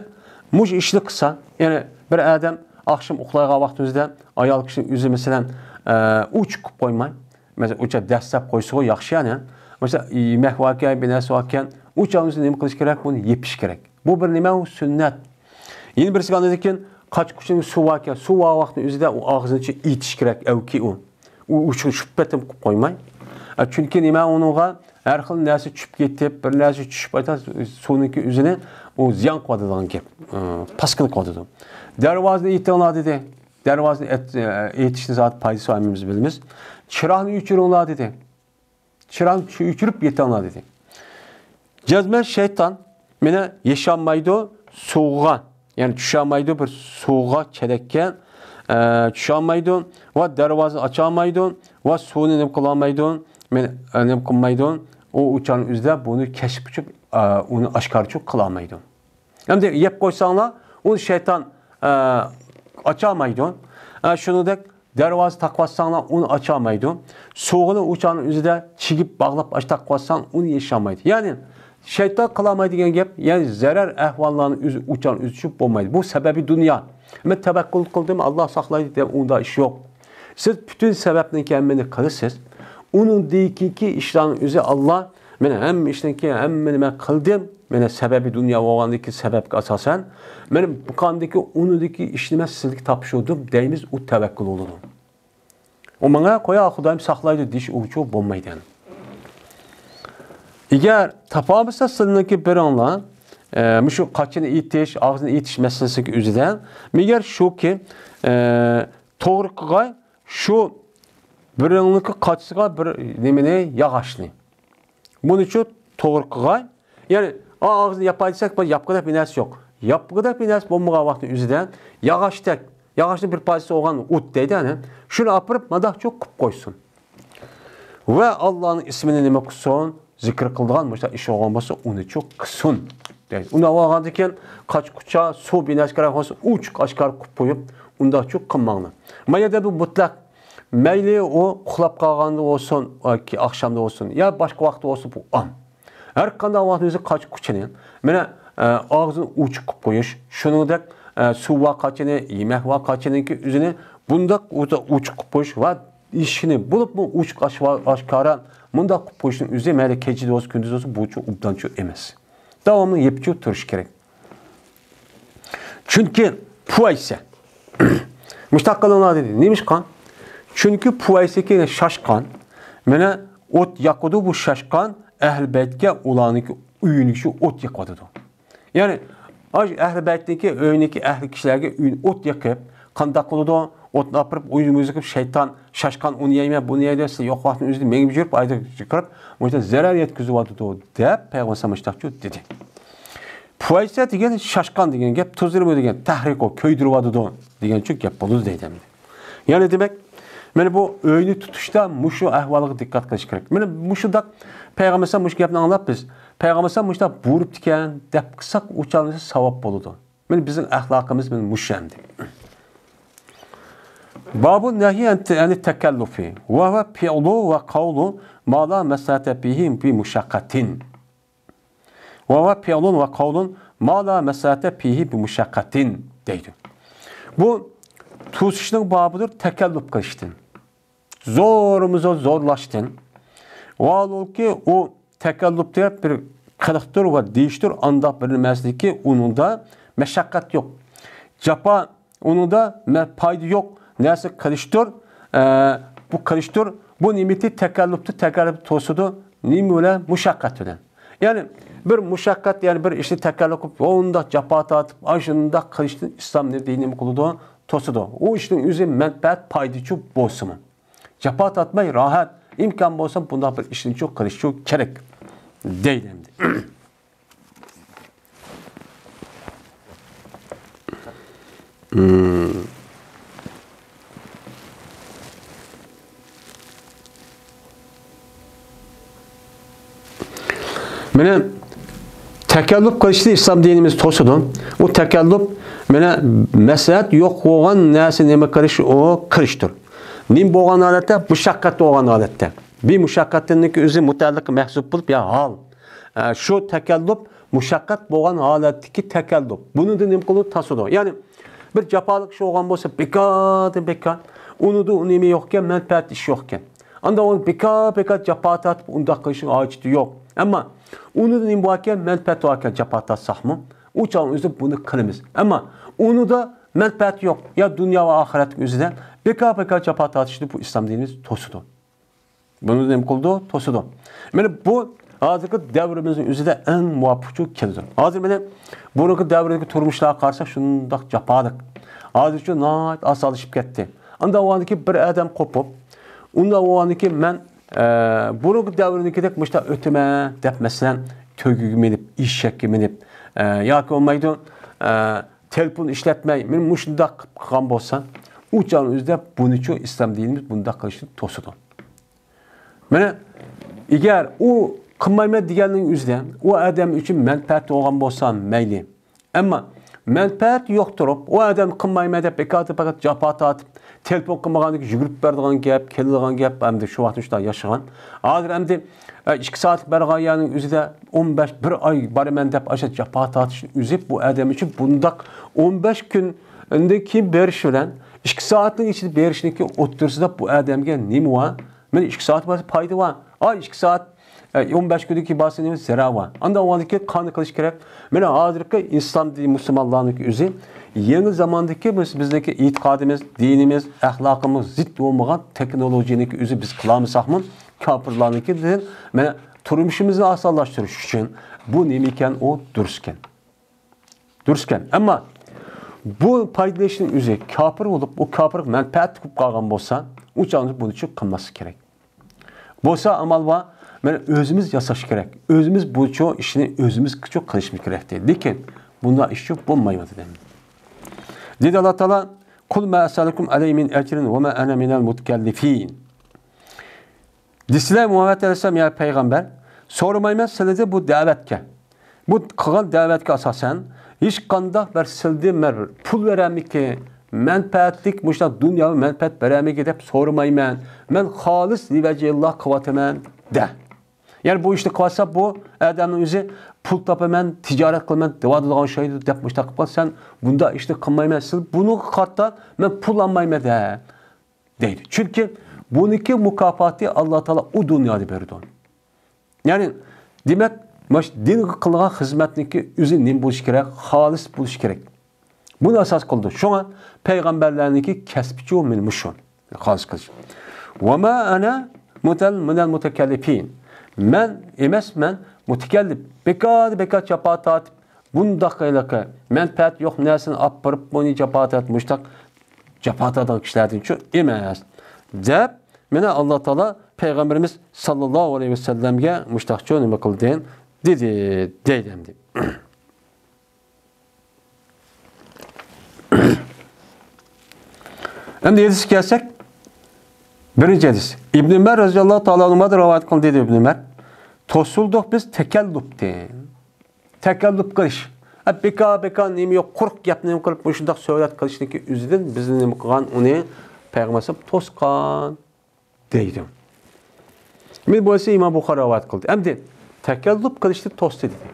مۇشۇ ئىشنى قىلسا، يەنى بىر ئادەم ئاخشام ئۇخلايدىغان ۋاقتىمىزدا ئايال كىشىنىڭ ئۆزى، مەسىلەن، ئە، ئوچۇق قىلىپ قويماي، مەسىلەن، ئوچاق دەسسەپ قويسىغۇ ياخشى، يەنى. مەسىلەن، يېمەك باركەن، بىر نەرسە باركەن، ئوچاقنى نېمە قىلىش كېرەك؟ بۇنى يېپىش كېرەك. بۇ بىر نېمە؟ ئۇ سۈننەت. يەنە بىرسىگە ئاندىن كېيىن قاچقۇچنىڭ سۇ باركەن، سۇ بار ۋاقتىنىڭ ئۆزىدە ئۇ ئاغزىنى ئېتىش كېرەك، ئەۋكى ئۇ. ئۇ ئۇچۇن شۇ پېتىم قىلىپ قويماي. ئە، چۈنكى نېمە ئۇنىڭغا؟ ھەر خىل نەرسە چۈشۈپ كېتىپ، بىر نەرسە چۈشۈپ قايتا سۇنىڭكى ئۆزىنى ئۇ زىيان قىلىۋاتىدىغان گەپ، ئە، پاسكىنا قىلىۋاتىدۇ. دەرۋازىنى ئېتىڭلار دېدى. دەرۋازىنى ئېت-، ئە، ئېتىشنى زادى پايدىسى بار، ھەممىمىز بىلىمىز. چىراغنى ئۆچۈرۈڭلار دېدى. چىراغنى چۆ-، ئۆچۈرۈپ يېتىڭلار دېدى. جەزمەن شەيتان مانا ياشالمايدۇ سۇغا، يەنى چۈشەلمەيدۇ بىر سۇغا، چەلەككە، ئە، چۈشەلمەيدۇ ۋە دەرۋازىنى ئاچالمايدۇ ۋە سۇنى نېمە قىلالمايدۇ، مانا، ئە، نېمە قىلمايدۇ، ئۇ ئۇچارنىڭ ئۆزىدە بۇنى كەشىپ قىلىپ، ئە، ئۇنى ئاشكارىچۇ قىلالمايدۇ. ئەمدى يەپ قويساڭلار، ئۇنى شەيتان، ئە، ئاچالمايدۇ. ئە، شۇنىڭدەك دەرۋازا تاقىۋاتساڭلار، ئۇنى ئاچالمايدۇ. سۇغىنى ئۇچارنىڭ ئۆزىدە چىگىپ باغلاپ ئاچ تاقىۋاتساڭ، ئۇنى ياشالمايدۇ. يەنى شەيتان قىلالمايدۇ دېگەن گەپ، يەنى زەرەر ئەھۋاللارنى ئۆزى ئۇچارنىڭ ئۆزى چۈشۈپ بولمايدۇ. بۇ سەبەبى دۇنيا. مەن تەۋەككۈل قىلدىم، ئاللا ساقلايدۇ دەپ ئۇنداق ئىش يوق. سىز پۈتۈن سەۋەبنىڭكى ھەممىنى قىلىسىز. ئۇنىڭدىن كېيىنكى ئىشلارنىڭ ئۆزى ئاللا، مانا ھەممە ئىشنىڭكى ھەممىنى مەن قىلدىم. مانا سەبەبى دۇنيا بولغاندىكى سەۋەبكە ئاساسەن، مانا بۇ قاندىكى ئۇنىدىكى ئىشنى مەن سىزگە تاپشۇردۇم دەيمىز، ئۇ تەۋەككۈل بولىدۇ. ئۇ ماڭا قويا، خۇدايىم ساقلايدۇ دېيىش ئۇچۇر بولمايدۇ. ئەگەر تاپالمىسا سىلىنىڭكى بىرىڭلار، ئە، مۇشۇ قاچىنى ئېتىش، ئاغزىنى ئېتىش مەسىلىسىنىڭكى ئۆزىدە، مەگەر شۇكى، ئە، توغرا قىلغاي، شۇ بىرىڭلىكى قاچىسىغا بىر نېمىنى، ياغاچنى. بۇنىچۇ توغرا قىلغاي. يەنى، ئا، ئاغزىنى ياپاي دېسەك، بۇ ياپقۇدەك بىر نەرسە يوق. ياپقۇدەك بىر نەرسە بولمىغان ۋاقىتنىڭ ئۆزىدە، ياغاچتەك، ياغاچنىڭ بىر پارچىسى بولغان ئوت دەيدۇ، ئەنە. شۇنى ئاپىرىپ، مانداقچۇ قىلىپ قويسۇن. ۋە ئاللانىڭ ئىسمىنى نېمە قىلسۇن؟ زىكىر قىلىدىغان مۇشۇنداق ئىش بولغان بولسا، ئۇنىچۇ قىلسۇن، دەيدۇ. ئۇنداق بولغاندىن كېيىن، قاچا-قۇچا، سۇ، بىر نەرسە كېرەك بولسا، ئوچۇق ئاشكارا قىلىپ قويۇپ، ئۇنداقچۇ قىلماڭلار. ما يەردە بۇ مۇتلەق، مەيلى ئۇ ئۇخلاپ قالغاندا بولسۇن، ياكى ئاخشامدا بولسۇن، يا باشقا ۋاقىتتا بولسۇن، بۇ ئام. ھەر قانداق ۋاقىتتا ئۆزى قاچا-قۇچىنى، مانا، ئە، ئاغزىنى ئوچۇق قىلىپ قويۇش، شۇنىڭدەك، ئە، سۇ ۋە قاچىنى، يېمەك ۋە قاچىنىڭكى ئۆزىنى بۇنداق ئوچۇق قىلىپ قويۇش ۋە ئىشىكنى بولۇپمۇ ئوچۇق ئاش-، ئاشكارا مۇنداق قىلىپ قويۇشنىڭ ئۆزى، مەيلى كېچىدە بولسۇن، كۈندۈز بولسۇن، بۇچۇ ئوبدانچۇ ئەمەس. داۋاملىق يېپىچۇ تۇرۇش كېرەك. چۈنكى پۇۋايسە. مۇشتاق قىلىڭلار دېدى. نېمىشقا؟ چۈنكى پۇۋايسەكى شاشقان. مانا ئوت ياقىدۇ، بۇ شاشقان ئەھلى بەيتكە ئۇلارنىڭكى ئۆيىنىڭكى ئوت يېقىۋاتىدۇ. يەنى، ئاش ئەھلى بەيتنىڭكى ئۆيىنىڭكى ئەھلى كىشىلەرگە ئۆيىنى ئوت يېقىپ، قانداق قىلىدۇ؟ ئوتنى ئاپىرىپ، ئۆيىمىزگە شەيتان، شاشقان، ئۇنى يەيمەن، بۇنى يەيمەن، سىز يوق ۋاقىتنىڭ ئۆزىدە مېڭىپ يۈرۈپ، ئايدا چىقىرىپ، مۇشۇنداق زەرەر يەتكۈزۈۋاتىدۇ، دەپ پەيغەمبەر مۇشتاقچۇ دېدى. پۇۋايسە دېگەن شاشقان دېگەن گەپ، تۇزرىمۇ دېگەن تەھرىكۇ، كۆيدۈرۈۋاتىدۇ دېگەنچۇ گەپ بولىدۇ دەيدۇ. يەنى دېمەك، مانا بۇ ئۆينى تۇتۇشتا مۇشۇ ئەھۋالغا دىققەت قىلىش كېرەك. مانا مۇشۇنداق پەيغەمبەر مۇشۇ گەپنى ئاڭلاپ بىز، پەيغەمبەر مۇشۇنداق بۇيرۇپتىكەن دەپ قىلساق، ئۇ چاغدا ساۋاب بولىدۇ. مانا بىزنىڭ ئەخلاقىمىز مانا مۇشۇ ئەمدى. بابۇ نەھي ئەنى تەكەللۇفى ۋە ھۇۋە فىئلۇ ۋە قەۋلۇ ما لا مەسلەھەتە فىھى بى مۇشەققەتىن. ۋە ھۇۋە فىئلۇن ۋە قەۋلۇن ما لا مەسلەھەتە فىھى بى مۇشەققەتىن دەيدۇ. بۇ توسۇشنىڭ بابىدۇر تەكەللۇپ قىلىشتىن. زورمۇ زور زورلاشتىن. ۋاھالۇكى، ئۇ تەكەللۇپ دېگەن بىر قىلىقتۇر ۋە دېيىشتۇر، ئانداق بىر نېمەسىدىكى ئۇنىڭدا مەشەققەت يوق. جاپا ئۇنىڭدا مە-، پايدا يوق نەرسە قىلىشتۇر. ئە، بۇ قىلىشتۇر. بۇ نېمىتى تەكەللۇپتۇر، تەكەللۇپ توسىدۇ. نېمە بىلەن؟ مۇشەققەت بىلەن. يەنى بىر مۇشەققەت، يەنى بىر ئىشنى تەكەللۇپ قىلىپ، ئۇنداق جاپا تارتىپ، ئاشۇنداق قىلىشتىن ئىسلام نېمە، نېمە قىلىدۇ؟ توسىدۇ. ئۇ ئىشنىڭ ئۆزى مەنپەئەت، پايدىچۇ بولسىمۇ. جاپا تارتماي، راھەت، ئىمكان بولسا بۇنداق بىر ئىشنىچۇ قىلىشچۇ كېرەك. دەيدۇ ئەمدى. مانا تەكەللۇپ قىلىشنى ئىسلام دىنىمىز توسىدۇ. ئۇ تەكەللۇپ، مانا مەسلىھەت يوق بولغان نەرسە نېمە قىلىش، ئۇ قىلىشتۇر. نېمە بولغان ھالەتتە؟ مۇشەققەت بولغان ھالەتتە. بى مۇشەققەتىننىڭكى ئۆزى مۇتەئەللىقى مەھزۇپ بولۇپ، يا ھال. ئە، شۇ تەكەللۇپ مۇشەققەت بولغان ھالەتتىكى تەكەللۇپ. بۇنىڭدىن نېمە قىلىدۇ؟ تاسىدۇ. يەنى بىر جاپالىق ئىش بولغان بولسا، بىكاردىن بىكار، ئۇنىدا نېمە يوقكەن، مەنپەئەت ئىش يوقكەن. ئاندا ئۇنى بىكار، بىكار جاپا تارتىپ ئۇنداق قىلىشنىڭ ھاجىتى يوق. ئەمما ئۇنىدا نېمە باركەن، مەنپەئەت باركەن، جاپا تارتساقمۇ، ئۇ چاغنىڭ ئۆزىدە بۇنى قىلىمىز. ئەمما ئۇنىدا مەنپەئەت يوق، يا دۇنيا ۋە ئاخىرەتلىك ئۆزىدە بىكار، بىكار جاپا تارتىشنى بۇ ئىسلام دىنىمىز توسىدۇ. بۇنى نېمە قىلىدۇ؟ توسىدۇ. مانا بۇ ھازىرقى دەۋرىمىزنىڭ ئۆزىدە ئەڭ مۇۋاپىقچۇ كېلىدۇ. ھازىر مانا بۇرۇنقى دەۋردىكى تۇرمۇشلارغا قارىساق شۇنداق جاپالىق. ھازىرچۇ ناھايىتى ئاسانلىشىپ كەتتى. ئاندا بولغاندىكى بىر ئادەم قوپۇپ، ئۇندا بولغاندىكى مەن ئە، بۇرۇنقى دەۋردىكىدەك مۇشۇنداق ئۆتىمەن دەپ، مەسىلەن، تۆگىگە مىنىپ، ئېشەككە مىنىپ، ئە، ياكى بولمايدۇ، ئە، تېلېفون ئىشلەتمەي، مەن مۇشۇنداق قىلىپ قىلغان بولسا، ئۇ چاغنىڭ ئۆزىدە بۇنىچۇ ئىسلام دىنىمىز بۇنداق قىلىشنى توسىدۇ. مانا، ئەگەر ئۇ قىلمايمەن دېگەننىڭ ئۆزىدە ئۇ ئادەم ئۈچۈن مەنپەئەت بولغان بولسا مەيلى. ئەمما مەنپەئەت يوق تۇرۇپ، ئۇ ئادەم قىلمايمەن دەپ بىكاردىن پەقەت جاپا تارتىپ، تېلېفون قىلمىغاندىكىن يۈگۈرۈپ بارىدىغان گەپ، كېلىدىغان گەپ، ئەمدى شۇ ۋاقىتتا شۇنداق ياشىغان. ھازىر ئەمدى، ئە، ئىككى سائەتلىك بارغان يەرنىڭ ئۆزىدە ئون بەش، بىر ئاي بارىمەن دەپ ئاشۇ جاپا تارتىشنىڭ ئۆزى بۇ ئادەم ئۈچۈن بۇنداق ئون بەش كۈندىن كېيىن بېرىش بىلەن ئىككى سائەتنىڭ ئىچىدە بېرىشنىڭكى ئوتتۇرىسىدا بۇ ئادەمگە نېمە بار؟ مانا ئىككى سائەت بولسا پايدا بار. ئاي، ئىككى سائەت، ئە، ئون بەش كۈندىن كېيىن بارسا نېمە زەرەر بار؟ ئاندىن ئاۋۋالدىكى قانداق قىلىش كېرەك؟ مانا ھازىرقى ئىسلام دىنى مۇسۇلمانلارنىڭكى ئۆزى يېڭى زاماندىكى بىز، بىزنىڭكى ئېتىقادىمىز، دىنىمىز، ئەخلاقىمىز زىت بولمىغان تېخنولوگىيەنىڭكى ئۆزى بىز قىلالمىساقمۇ، كاپىرلارنىڭكىدىن، مانا، تۇرمۇشىمىزنى ئاسانلاشتۇرۇش ئۈچۈن بۇ نېمە ئىكەن، ئۇ دۇرۇس ئىكەن. دۇرۇس ئىكەن. ئەمما بۇ پايدىلىنىشنىڭ ئۆزى كاپىر بولۇپ، ئۇ كاپىرغا مەنپەئەت تېپىپ قالغان بولسا، ئۇ چاغدا بۇنى چۈشىنىپ قىلماسلىق كېرەك. بولسا ئامال بار، مانا ئۆزىمىز ياساش كېرەك. ئۆزىمىز بۇچۇ ئىشنى ئۆزىمىزچۇ قىلىشىمىز كېرەك دېدى. لېكىن بۇنداق ئىشچۇ بولمايۋاتىدۇ. دېدى ئاللا تائالا، قۇل ما ئەسئەلۇكۇم ئەلەيھى مىن ئەجرىن ۋە ما ئەنە مىنەل مۇتەكەللىفىن. دېسىلە مۇھەممەد ئەلەيھىسسالام، يا پەيغەمبەر، سورىمايمەن سىلىدىن بۇ دەۋەتكە. بۇ قىلغان دەۋەتكە ئاساسەن، ھېچقانداق بىر سىلىدىن بىر پۇل بېرەرمىكى، مەنپەئەتلىك، مۇشۇنداق دۇنياۋى مەنپەئەت بېرەرمىكى دەپ سورىمايمەن. مەن خالىس لىۋەجىللا قىلىۋاتىمەن دە. يەنى بۇ ئىشنى قىلىۋاتسا، بۇ ئادەمنىڭ ئۆزى پۇل تاپىمەن، تىجارەت قىلىمەن دەۋاتىدىغان ئوخشايدۇ دەپ مۇشۇنداق قىلىپ قالسا، سەن بۇنداق ئىشنى قىلمايمەن، سىز بۇنىڭغا قارىتا مەن پۇل ئالمايمەن دە. دەيدۇ. چۈنكى بۇنىڭكى مۇكاپاتى ئاللا تائالا ئۇ دۇنيادا بېرىدۇ. يەنى، دېمەك، ماش دىنغا قىلغان خىزمەتنىڭكى ئۆزى نېمە بولۇشى كېرەك؟ خالىس بولۇشى كېرەك. بۇنى ئاساس قىلىدۇ. شۇڭا پەيغەمبەرلەرنىڭكى كەسپىچۇ مانا مۇشۇ. خالىس قىلىش. ۋە ما ئەنە مۇتەل-، مىنەل مۇتەكەللىپىن. مەن ئەمەسمەن مۇتەكەللىپ. بىكار، بىكار جاپا تارتىپ، بۇنداق ھېلىقى مەنپەئەت يوق نەرسىنى ئاپىرىپ، بۇنى جاپا تارتىپ، مۇشتاق جاپا تارتىدىغان كىشىلەردىنچۇ ئەمەس، دەپ، مانا ئاللا تائالا پەيغەمبىرىمىز ساللاللاھۇ ئەلەيھى ۋەسەللەمگە مۇشتاقچۇ نېمە قىلدى؟ دېدى، دەيدۇ ئەمدى. ئەمدى ھەدىسكە كەلسەك، بىرىنچى ھەدىس. ئىبن ئۆمەر رەزىياللاھۇ تائالا ئەنھۇمادىن رىۋايەت قىلىندى، دېدى ئىبن ئۆمەر. توسۇلدۇق بىز تەكەللۇپتىن. تەكەللۇپ قىلىش. ئە، بىكار، بىكار، نېمە يوق، قۇرۇق گەپنى نېمە قىلىپ، مۇشۇنداق سۆھبەت قىلىشنىڭكى ئۆزىدىن بىزنى نېمە قىلغان، ئۇنى پەيغەمبەر توسقان دەيدۇ. مەن بولسا ئىمام بۇخارى رىۋايەت قىلدى. ئەمدى تەكەللۇپ قىلىشنى توستى دېدى.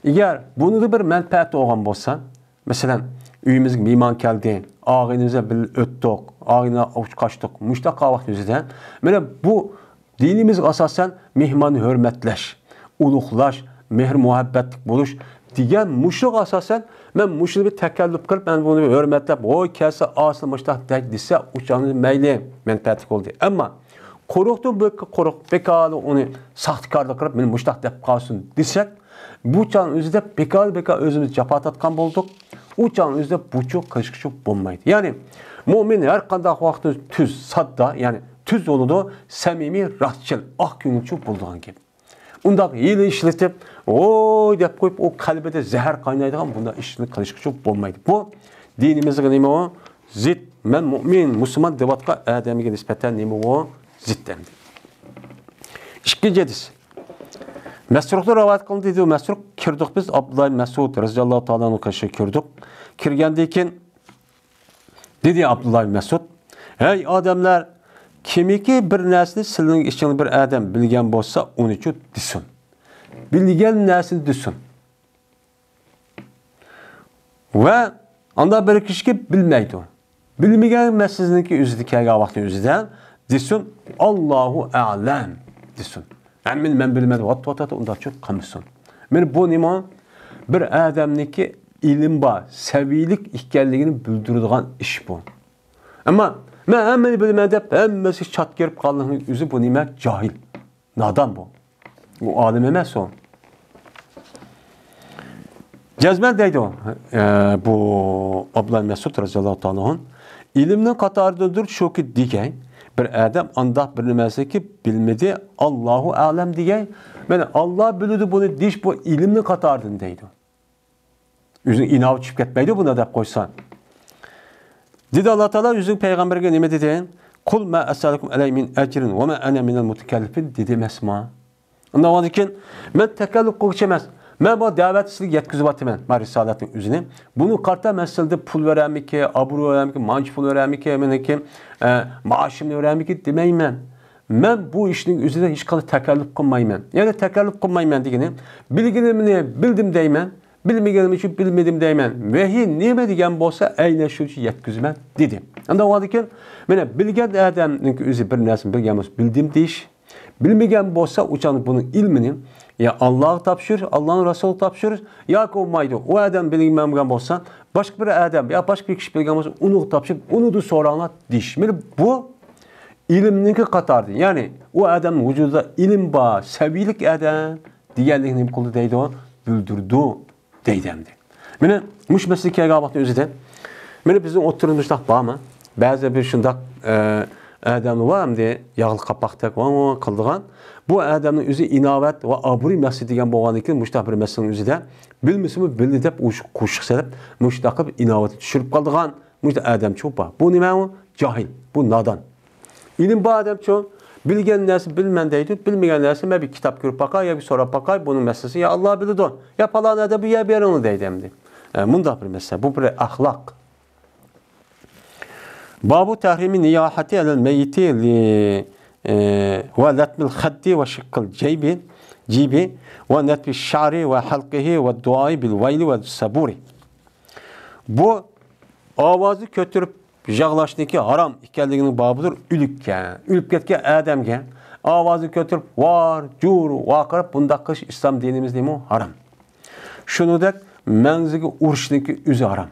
ئەگەر بۇنىڭدا بىر مەنپەئەت بولغان بولسا، مەسىلەن، ئۆيىمىزگە مېھمان كەلدى، ئاغىنىمىز بىلەن بىللە ئۆتتۇق، ئاغىنە ئۇچقاشتۇق، مۇشتاق ۋاقىت ئۆزىدە، مانا بۇ دىنىمىزگە ئاساسەن مېھماننى ھۆرمەتلەش، ئۇلۇغلاش، مېھىر-مۇھەببەتلىك بولۇش دېگەن مۇشۇغا ئاساسەن مەن مۇشۇنى بىر تەكەللۇپ قىلىپ، مەن بۇنى بىر ھۆرمەتلەپ، ھوي، كەلسە ئالسا مۇشتاق دەي دېسە، ئۇ چاغدا مەيلى، مەنپەئەتلىك بولدى. ئەمما قۇرۇقتىن بۇ قۇرۇق، بىكارلا ئۇنى ساختىكارلىق قىلىپ، مېنى مۇشتاق دەپ قالسۇن دېسەك، بۇ چاغنىڭ ئۆزىدە بىكار-بىكار ئۆزىمىز جاپا تارتقان بولدۇق. ئۇ چاغنىڭ ئۆزىدە بۇچۇ قىلىشقىچۇ بولمايدۇ. يەنى، مۇئمىن ھەر قانداق ۋاقىتتا تۈز، ساددا، يەنى تۈز بولىدۇ، سەمىمىي، راستچىل، ئاق كۆڭۈلچۇ بولىدىغان گەپ. ئۇنداق ھىيلە ئىشلىتىپ، ۋوي دەپ قويۇپ، ئۇ قەلبىدە زەھەر قاينايدىغان بۇنداق ئىشنى قىلىشقىچۇ بولمايدۇ. بۇ دىنىمىزغا نېمە ئۇ؟ زىت. مەن مۇئمىن، مۇسۇلمان دەۋاتقان ئادەمگە نىسبەتەن نېمە ئۇ؟ زىت ئەمدى. ئىككىنچى ھەدىس. مەسرۇقتىن رىۋايەت قىلىندى، دېدى مەسرۇق، كىردۇق بىز ئابدۇللا ئىبن مەسئۇد رەزىياللاھۇ تائالا ئەنھۇ قېشىغا كىردۇق. كىرگەندىن كېيىن دېدى ئابدۇللا ئىبن مەسئۇد، ھەي ئادەملەر، كىمكى بىر نەرسىنى سىلىنىڭ ئىچىڭدە بىر ئادەم بىلگەن بولسا، ئۇنىچۇ دېسۇن. بىلگەن نەرسىنى دېسۇن. ۋە ئاندا بىر كىشىكى بىلمەيدۇ. بىلمىگەن مەسىلىنىڭكى ئۆزىدە كەلگەن ۋاقىتنىڭ ئۆزىدە دېسۇن، ئاللاھۇ ئەلەم دېسۇن. ھەممىنى مەن بىلىمەن دەپ ۋات ۋات ۋات ئۇنداقچۇ قىلمىسۇن. مانا بۇ نېمە؟ بىر ئادەمنىڭكى ئىلىم بار، سەۋىيىلىك ئىكەنلىكىنى بىلدۈرىدىغان ئىش بۇ. ئەمما مەن ھەممىنى بىلىمەن دەپ ھەممىسى چات كىرىپ قالغاننىڭ ئۆزى بۇ نېمە؟ جاھىل. نادان بۇ. ئۇ ئالىم ئەمەس ئۇ. جەزمەن دەيدۇ، ئە، بۇ ئابدۇللا مەسئۇد رەزىياللاھۇ تائالا ئەنھۇ، ئىلىمنىڭ قاتارىدىندۇر شۇكى دېگەي، بىر ئادەم ئانداق بىر نېمەسىنىكى بىلمىدى، ئاللاھۇ ئەلەم دېگەي. مانا، ئاللا بىلىدۇ بۇنى دېيىش بۇ ئىلىمنىڭ قاتارىدىن دەيدۇ. ئۆزىنىڭ ئىناۋىتى چۈشۈپ كەتمەيدۇ بۇنى دەپ قويسا. دېدى ئاللا تائالا ئۆزىنىڭ پەيغەمبىرىگە نېمە دېدى؟ قۇل ما ئەسئەلۇكۇم ئەلەيھى مىن ئەجرىن ۋە ما ئەنە مىنەل مۇتەكەللىپىن دېدى ئەمەسمۇ؟ ئۇنداق بولغاندىن كېيىن، مەن تەكەللۇپ قىلغۇچى ئەمەس. مەن بۇ دەۋەتنى سىزگە يەتكۈزۈۋاتىمەن. مانا رىسالەتنىڭ ئۆزىنى. بۇنىڭغا قارىتا مەن سىلەردىن پۇل بېرەرمىكىن، ئابرۇي بېرەرمىكىن، مانچە پۇل بېرەرمىكىن، مېنىڭكى، ئە، مائاشىمنى بېرەرمىكىن دېمەيمەن. مەن بۇ ئىشنىڭ ئۆزىدە ھېچقانداق تەكەللۇپ قىلمايمەن. يەنى تەكەللۇپ قىلمايمەن دېگىنى، بىلگىنىمنى بىلدىم دەيمەن، بىلمىگىنىم ئۈچۈن بىلمىدىم دەيمەن. ۋەھىي نېمە دېگەن بولسا، ئەينەن شۇنچە يەتكۈزىمەن، دېدى. ئانداق بولغاندىكىن، مانا بىلگەن ئادەمنىڭ ئۆزى بىر نەرسىنى بىلگەن بولسا، بىلدىم دېيىش. بىلمىگەن بولسا، ئۇ چاغدا بۇنىڭ ئىلمىنى يا ئاللاغا تاپشۇرۇش، ئاللانىڭ رەسۇلىغا تاپشۇرۇش، ياكى بولمايدۇ. ئۇ ئادەم بىلمىگەن بولسا، باشقا بىر ئادەم يا باشقا بىر كىشى بىلگەن بولسا، ئۇنىڭغا تاپشۇرۇپ، ئۇنىڭدىن سوراڭلار دېيىش. مانا بۇ ئىلىمنىڭكى قاتارىدا، يەنى ئۇ ئادەمنىڭ ۋۇجۇدىدا ئىلىم بار، سەۋىيىلىك ئادەم دېگەنلىكنى نېمە قىلدى دەيدۇ؟ بىلدۈردى دەيدۇ ئەمدى. مانا مۇشۇ مەسىلىگە كەلگەن ۋاقىتتا ئۆزىدە، مانا بىزنىڭ ئوتتۇرىمىزدا مۇشۇنداق بارمۇ؟ بەزى بىر شۇنداق، ئە، ئادەملەر بار ئەمدى، ياغلىق قاپاقتەك ۋاڭ ۋاڭ قىلىدىغان. بۇ ئادەمنىڭ ئۆزى ئىناۋەت ۋە ئابرۇي مەقسىتى دېگەن بولغاندىن كېيىن، مۇشۇنداق بىر مەسىلىنىڭ ئۆزىدە بىلمىسىمۇ بىلدى دەپ، ئۇ قوشۇق سېلىپ، مۇشۇنداق قىلىپ ئىناۋەتنى چۈشۈرۈپ قالىدىغان. مۇشۇنداق ئادەم چوپا. بۇ نېمە ئۇ؟ جاھىل. بۇ نادان. ئىلىم بار ئادەمچۇ، بىلگەن نەرسە بىلىمەن دەيدۇ، بىلمىگەن نەرسە مەن بىر كىتاب كۆرۈپ باقاي ياكى سوراپ باقاي، بۇنىڭ مەسىلىسى يا ئاللا بىلىدۇ، يا پالان ئادەم بۇ يەر بېرىڭلار دەيدۇ ئەمدى. ئە، مۇنداق بىر مەسىلە. بۇ بىر ئەخلاق. بابۇ تەھرىمى نىياھەتى ئەلەل مەييىتى لى، ئە، ۋە لەتمىل خەددى ۋە شىققىل جەيبى، جىبى ۋە نەتفى شەئرى ۋە ھەلقىھى ۋە دۇئائى بىل ۋەيلى ۋە سەبۇرى. بۇ ئاۋازنى كۆتۈرۈپ يىغلاشنىڭكى ھارام ئىكەنلىكىنىڭ بابىدۇر ئۆلۈككە، ئۆلۈپ كەتكەن ئادەمگە ئاۋازنى كۆتۈرۈپ ۋار، جۇر، ۋارقىراپ بۇنداق قىلىش ئىسلام دىنىمىزدىمۇ ھارام. شۇنىڭدەك مەڭزىگە ئۇرۇشنىڭكى ئۆزى ھارام.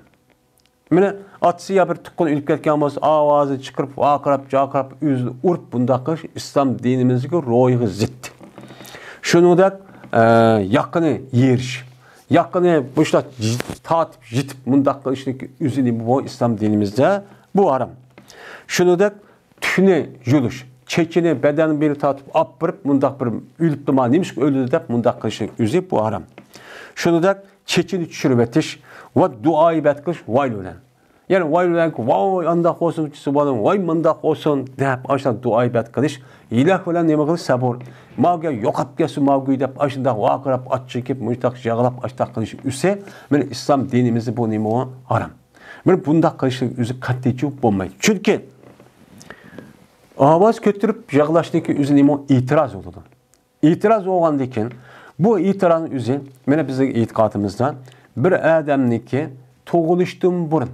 مانا ئاتىسى يا بىر تۇغقىنى ئۆلۈپ كەتكەن بولسا، ئاۋازىنى چىقىرىپ، ۋارقىراپ، جارقىراپ، ئۆزىنى ئۇرۇپ بۇنداق قىلىش ئىسلام دىنىمىزدىكى روھىغا زىت. شۇنىڭدەك، ئە، ياقىنى يېرىش، ياقىنى مۇشۇنداق تارتىپ، يېتىپ مۇنداق قىلىشنىڭكى ئۆزى نېمە بۇ ئىسلام دىنىمىزدە؟ بۇ ھارام. شۇنىڭدەك تۈكنى يۇلۇش، چېچىنى بەدەن بىلەن تارتىپ ئاپىرىپ، مۇنداق بىر ئۆلۈپتۇما، نېمىشقا ئۆلدى دەپ مۇنداق قىلىشنىڭ ئۆزى بۇ ھارام. شۇنىڭدەك چېچىنى چۈشۈرۈۋېتىش ۋە دۇئائىبەت قىلىش ۋايلى بىلەن. يەنى ۋاي بىلەن، ۋاي ئانداق بولسۇن، سۇبھاناللا، ۋاي مۇنداق بولسۇن دەپ ئاشۇنداق دۇئائىبەت قىلىش، يىلەك بىلەن نېمە قىلىش، سەبۇر. ماۋۇ گەپ يوقاپ كەتسۇن، ماۋۇ گۇي دەپ ئاشۇنداق ۋارقىراپ، ئاچچىقىپ، مۇشتاق يىغلاپ، ئاشتاق قىلىش ئۈسى، مانا ئىسلام دىنىمىزدا بۇ نېمە ھارام. مانا بۇنداق قىلىشنىڭ ئۆزى قەتئىيچە بولمايدۇ. چۈنكى ئاۋاز كۆتۈرۈپ يىغلاشنىڭكى ئۆزى نېمە؟ ئېتىراز بولىدۇ. ئېتىراز بولغاندىن كېيىن، بۇ ئېتىرازنىڭ ئۆزى، مانا بىزنىڭ ئېتىقادىمىزدا بىر ئادەمنىڭكى تۇغۇلۇشتىن بۇرۇن،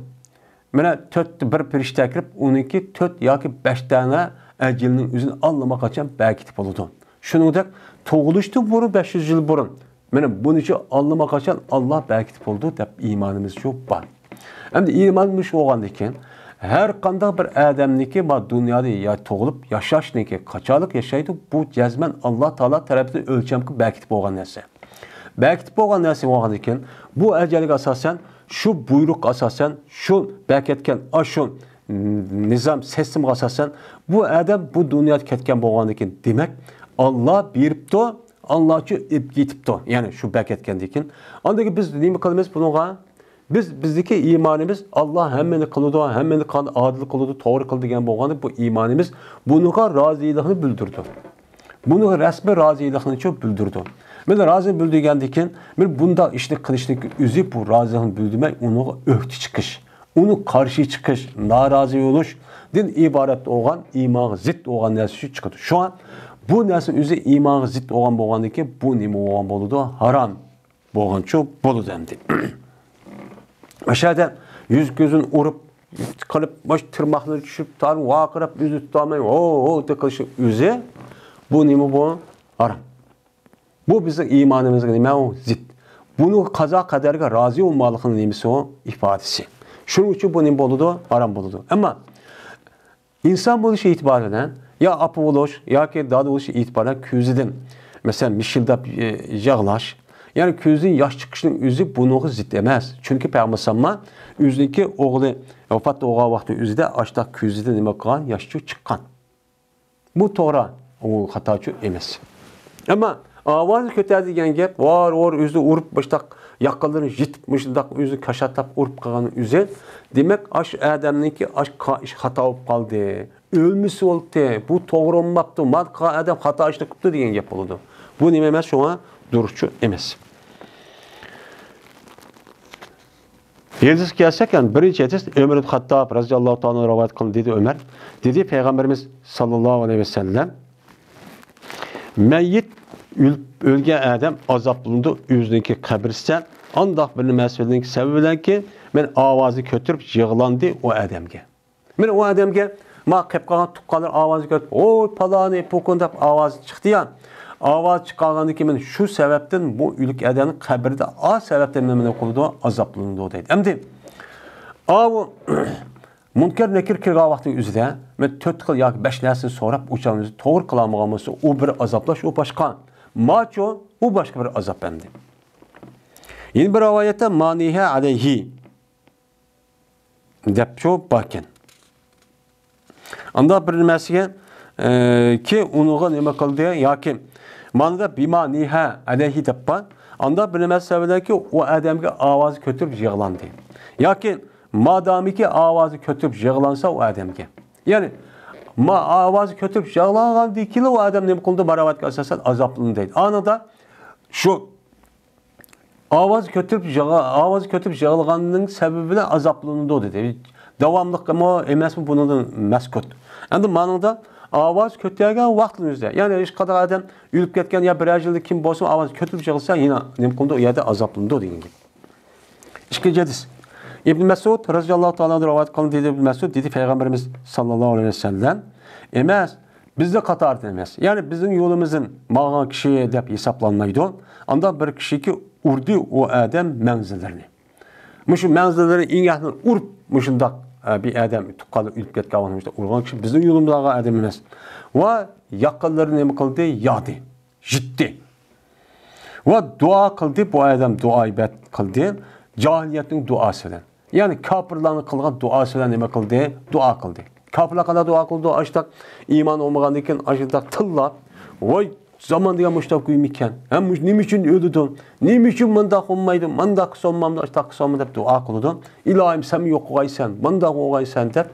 مانا تۆت، بىر پىرىشتە كىرىپ، ئۇنىڭكى تۆت ياكى بەش دانە ئەجىلىنىڭ ئۆزىنى ئاللىماقاچان بەركىتىپ بولىدۇ. شۇنىڭدەك تۇغۇلۇشتىن بۇرۇن بەش يۈز يىل بۇرۇن مانا بۇنىچە ئاللىماقاچان ئاللا بەركىتىپ بولىدۇ دەپ ئىمانىمىز شۇ بار. ئەمدى ئىمان مۇشۇ بولغاندىن كېيىن، ھەر قانداق بىر ئادەمنىكى ما دۇنيادا يا تۇغۇلۇپ ياشاشنىكى قاچانلىق ياشايدۇ، بۇ جەزمەن ئاللا تائالا تەرىپىدىن ئۆلچەمگە بەركىتىپ بولغان نەرسە. بەركىتىپ بولغان نەرسە بولغاندىن كېيىن، بۇ ئەجەلگە ئاساسەن، شۇ بۇيرۇققا ئاساسەن، شۇ بەركەتكەن ئاشۇ نىزام، سىستېمىغا ئاساسەن، بۇ ئادەم بۇ دۇنيادا كەتكەن بولغاندىن كېيىن، دېمەك، ئاللا بېرىپتۇ، ئاللاچۇ ئېلىپ كېتىپتۇ. يەنى شۇ بەركەتكەندىن كېيىن. ئاندىن كېيىن بىز نېمە قىلىمىز بۇنىڭغا؟ بىز، بىزدىكى ئىمانىمىز، ئاللا ھەممىنى قىلىدۇ، ھەممىنى قىل-، ئادىل قىلىدۇ، توغرا قىل دېگەن بولغاندا، بۇ ئىمانىمىز بۇنىڭغا رازىلىقنى بىلدۈرىدۇ. بۇنىڭغا رەسمىي رازىلىقنىچۇ بىلدۈرىدۇ. مانا رازى بىلدۈرگەندىن كېيىن، مانا بۇنداق ئىشنى قىلىشنىڭ ئۆزى بۇ رازىلىقنى بىلدۈرمەي، ئۇنىڭغا ئۆكتە چىقىش، ئۇنى قارشى چىقىش، نارازى بولۇشتىن ئىبارەت بولغان ئىمانغا زىت بولغان نەرسە شۇ چىقىدۇ. شۇڭا بۇ نەرسە ئۆزى ئىمانغا زىت بولغان بولغاندىن كېيىن، بۇ نېمە بولغان بولىدۇ؟ ھارام بولغانچۇ بولىدۇ ئەمدى. ئاشۇ يەردە يۈز كۆزىنى ئۇرۇپ، قىلىپ، باش تىرماقلىرى چۈشۈپ، تارىم ۋارقىراپ، ئۆزىنى تۇتالماي، ھو، ھو دەپ قىلىشنىڭ ئۆزى، بۇ نېمە بۇ؟ ھارام. بۇ بىزنىڭ ئىمانىمىزغا نېمە ئۇ؟ زىت. بۇنىڭ قازا قەدەرگە رازى بولماقلىقنىڭ نېمىسى ئۇ؟ ئىپادىسى. شۇنىڭ ئۈچۈن بۇ نېمە بولىدۇ؟ ھارام بولىدۇ. ئەمما ئىنسان بولۇش ئېتىبارى بىلەن يا ئاپا بولۇش ياكى دادا بولۇش ئېتىبارى بىلەن كۆزىدىن، مەسىلەن، مىشىلداپ، ئى، يىغلاش، يەنى كۆزىدىن ياش چىقىشنىڭ ئۆزى بۇنىڭغا زىت ئەمەس. چۈنكى پەيغەمبەر ئەلەيھىسسالام ئۆزىنىڭكى ئوغلى ۋاپات بولغان ۋاقتى ئۆزىدە ئاشۇنداق كۆزىدىن نېمە قىلغان؟ ياش چىققان. بۇ توغرا، ئۇ خاتاچۇ ئەمەس. ئەمما ئاۋازنى كۆتەر دېگەن گەپ، ۋار-ۋار ئۆزىنى ئۇرۇپ، مۇشتاق ياقىلىرىنى يېتىپ، مۇشۇنداق ئۆزىنى كاشاتلاپ ئۇرۇپ قالغان ئۆزى. دېمەك، ئاشۇ ئادەمنىڭكى ئاش قا-، ئىش خاتا بولۇپ قالدى. ئۆلمىسە بولدى، بۇ توغرا بولماپتۇ، مانا قا-، ئادەم خاتا ئىشنى قىپتۇ دېگەن گەپ بولىدۇ. بۇ نېمە ئەمەس، شۇڭا دۇرۇسچۇ ئەمەس. ھەدىسكە كەلسەك، يەنى بىرىنچى ھەدىس، ئۆمەر ئىبن خاتتاب رەزىياللاھۇ تائالا ئەنھۇ رىۋايەت قىلدى، دېدى ئۆمەر. دېدى پەيغەمبىرىمىز ساللاللاھۇ ئەلەيھى ۋەسەللەم، مەييىت ئۆل-، ئۆلگەن ئادەم ئازابلىنىدۇ ئۆزىنىڭكى قەبرىسىدە. ئانداق بىر نېمە سەۋەبىدىن كېيىن مەن ئاۋازنى كۆتۈرۈپ يىغلاندى ئۇ ئادەمگە. مەن ئۇ ئادەمگە، ما قېپ قالغان تۇغقانلار ئاۋازى كۆتۈرۈپ، ۋوي پالانى، پۇكۇن دەپ ئاۋاز چىقتى يا. ئاۋاز چىقارغاندىن كېيىن مەن شۇ سەۋەبتىن بۇ ئۆلۈك ئادەمنىڭ قەبرىدە ئا سەۋەبتىن مەن نېمە قىلىدۇ، ئازابلىنىدۇ دەيدۇ. ئەمدى ئاۋۇ مۇنكەر نەكىر كىرگەن ۋاقتىنىڭ ئۆزىدە مەن تۆت خىل ياكى بەش نەرسىنى سوراپ، ئۇ چاغنى توغرا قىلالمىغان بولسا، ئۇ بىر ئازابلاش، ئۇ باشقا. ماچۇ، ئۇ باشقا بىر ئازاب ئەمدى. يەنە بىر رىۋايەتتە، مانىھە ئەلەيھى دەپ شۇ باركەن. ئانداق بىر نېمەسىگە، ئە، كى ئۇنىڭغا نېمە قىلدى ياكى مانىدا بىما نىھە ئەلەيھى دەپ بار. ئانداق بىر نېمە سەۋەبىدەنكى ئۇ ئادەمگە ئاۋازى كۆتۈرۈپ يىغلاندى. ياكى مادامىكى ئاۋازى كۆتۈرۈپ يىغلانسا ئۇ ئادەمگە. يەنى ما ئاۋازى كۆتۈرۈپ يىغلانغاندىن كېيىن ئۇ ئادەم نېمە قىلدى؟ ماراۋەتكە ئاساسەن ئازابلىنىدۇ دەيدۇ. ئانىدا شۇ ئاۋاز كۆتۈرۈپ يىغا-، ئاۋاز كۆتۈرۈپ يىغلىغاننىڭ سەۋەبى بىلەن ئازابلىنىدۇ دېدى. داۋاملىقمۇ ئەمەسمۇ بۇنىڭدىن مەسكۇت. ئەمدى مانىڭدا ئاۋاز كۆتەرگەن ۋاقىتنىڭ ئۆزىدە، يەنى ھېچقانداق ئادەم ئۆلۈپ كەتكەن يا بىرەر يىلدىن كېيىن بولسىمۇ ئاۋاز كۆتۈرۈپ يىغلىسا يەنە نېمە قىلىدۇ؟ ئۇ يەردە ئازابلىنىدۇ دېگەن گەپ. ئىككىنچى ھەدىس. ئىبن مەسئۇد رەزىياللاھۇ تائالا ئەنھۇ رىۋايەت قىلىندى، دېدى ئىبن مەسئۇد، دېدى پەيغەمبىرىمىز ساللاللاھۇ ئەلەيھى ۋەسەللەم، ئەمەس، بىزنىڭ قاتارىدىن ئەمەس. يەنى بىزنىڭ يولىمىزدىن ماڭغان كىشى دەپ ھېسابلانمايدۇ. ئانداق بىر كىشىكى ئۇردى ئۇ ئادەم مەڭزىلىرىنى. مۇشۇ مەڭزىلىرى ئىڭەكنى ئۇرۇپ، مۇشۇنداق، ئە، بىر ئادەم تۇغقانلار ئۆلۈپ كەتكەن ۋاقتىدا مۇشۇنداق ئۇرغان كىشى بىزنىڭ يولىمىزدا ئادەم ئەمەس. ۋە ياقىنلىرىنى نېمە قىلدى؟ يادى. يىتتى. ۋە دۇئا قىلدى، بۇ ئادەم دۇئا ئىبادەت قىلدى. جاھىلىيەتنىڭ دۇئاسى بىلەن. يەنى كاپىرلارنىڭ قىلغان دۇئاسى بىلەن نېمە قىلدى؟ دۇئا قىلدى. كاپىرلار قانداق دۇئا قىلىدۇ؟ ئاشتاق ئىمان بولمىغاندىن كېيىن ئاشتاق تىللاپ، ۋاي زامان دېگەن مۇشتاق گۇيمىكەن؟ ھە، مۇش-، نېمە ئۈچۈن ئۆلىدۇ؟ نېمە ئۈچۈن مۇنداق بولمايدۇ؟ مۇنداق قىلسا بولمامدۇ، ئاشتاق قىلسا بولمامدۇ دەپ دۇئا قىلىدۇ. ئىلاھىم، سەن يوق قىلغايسەن، مۇنداق بولغايسەن دەپ،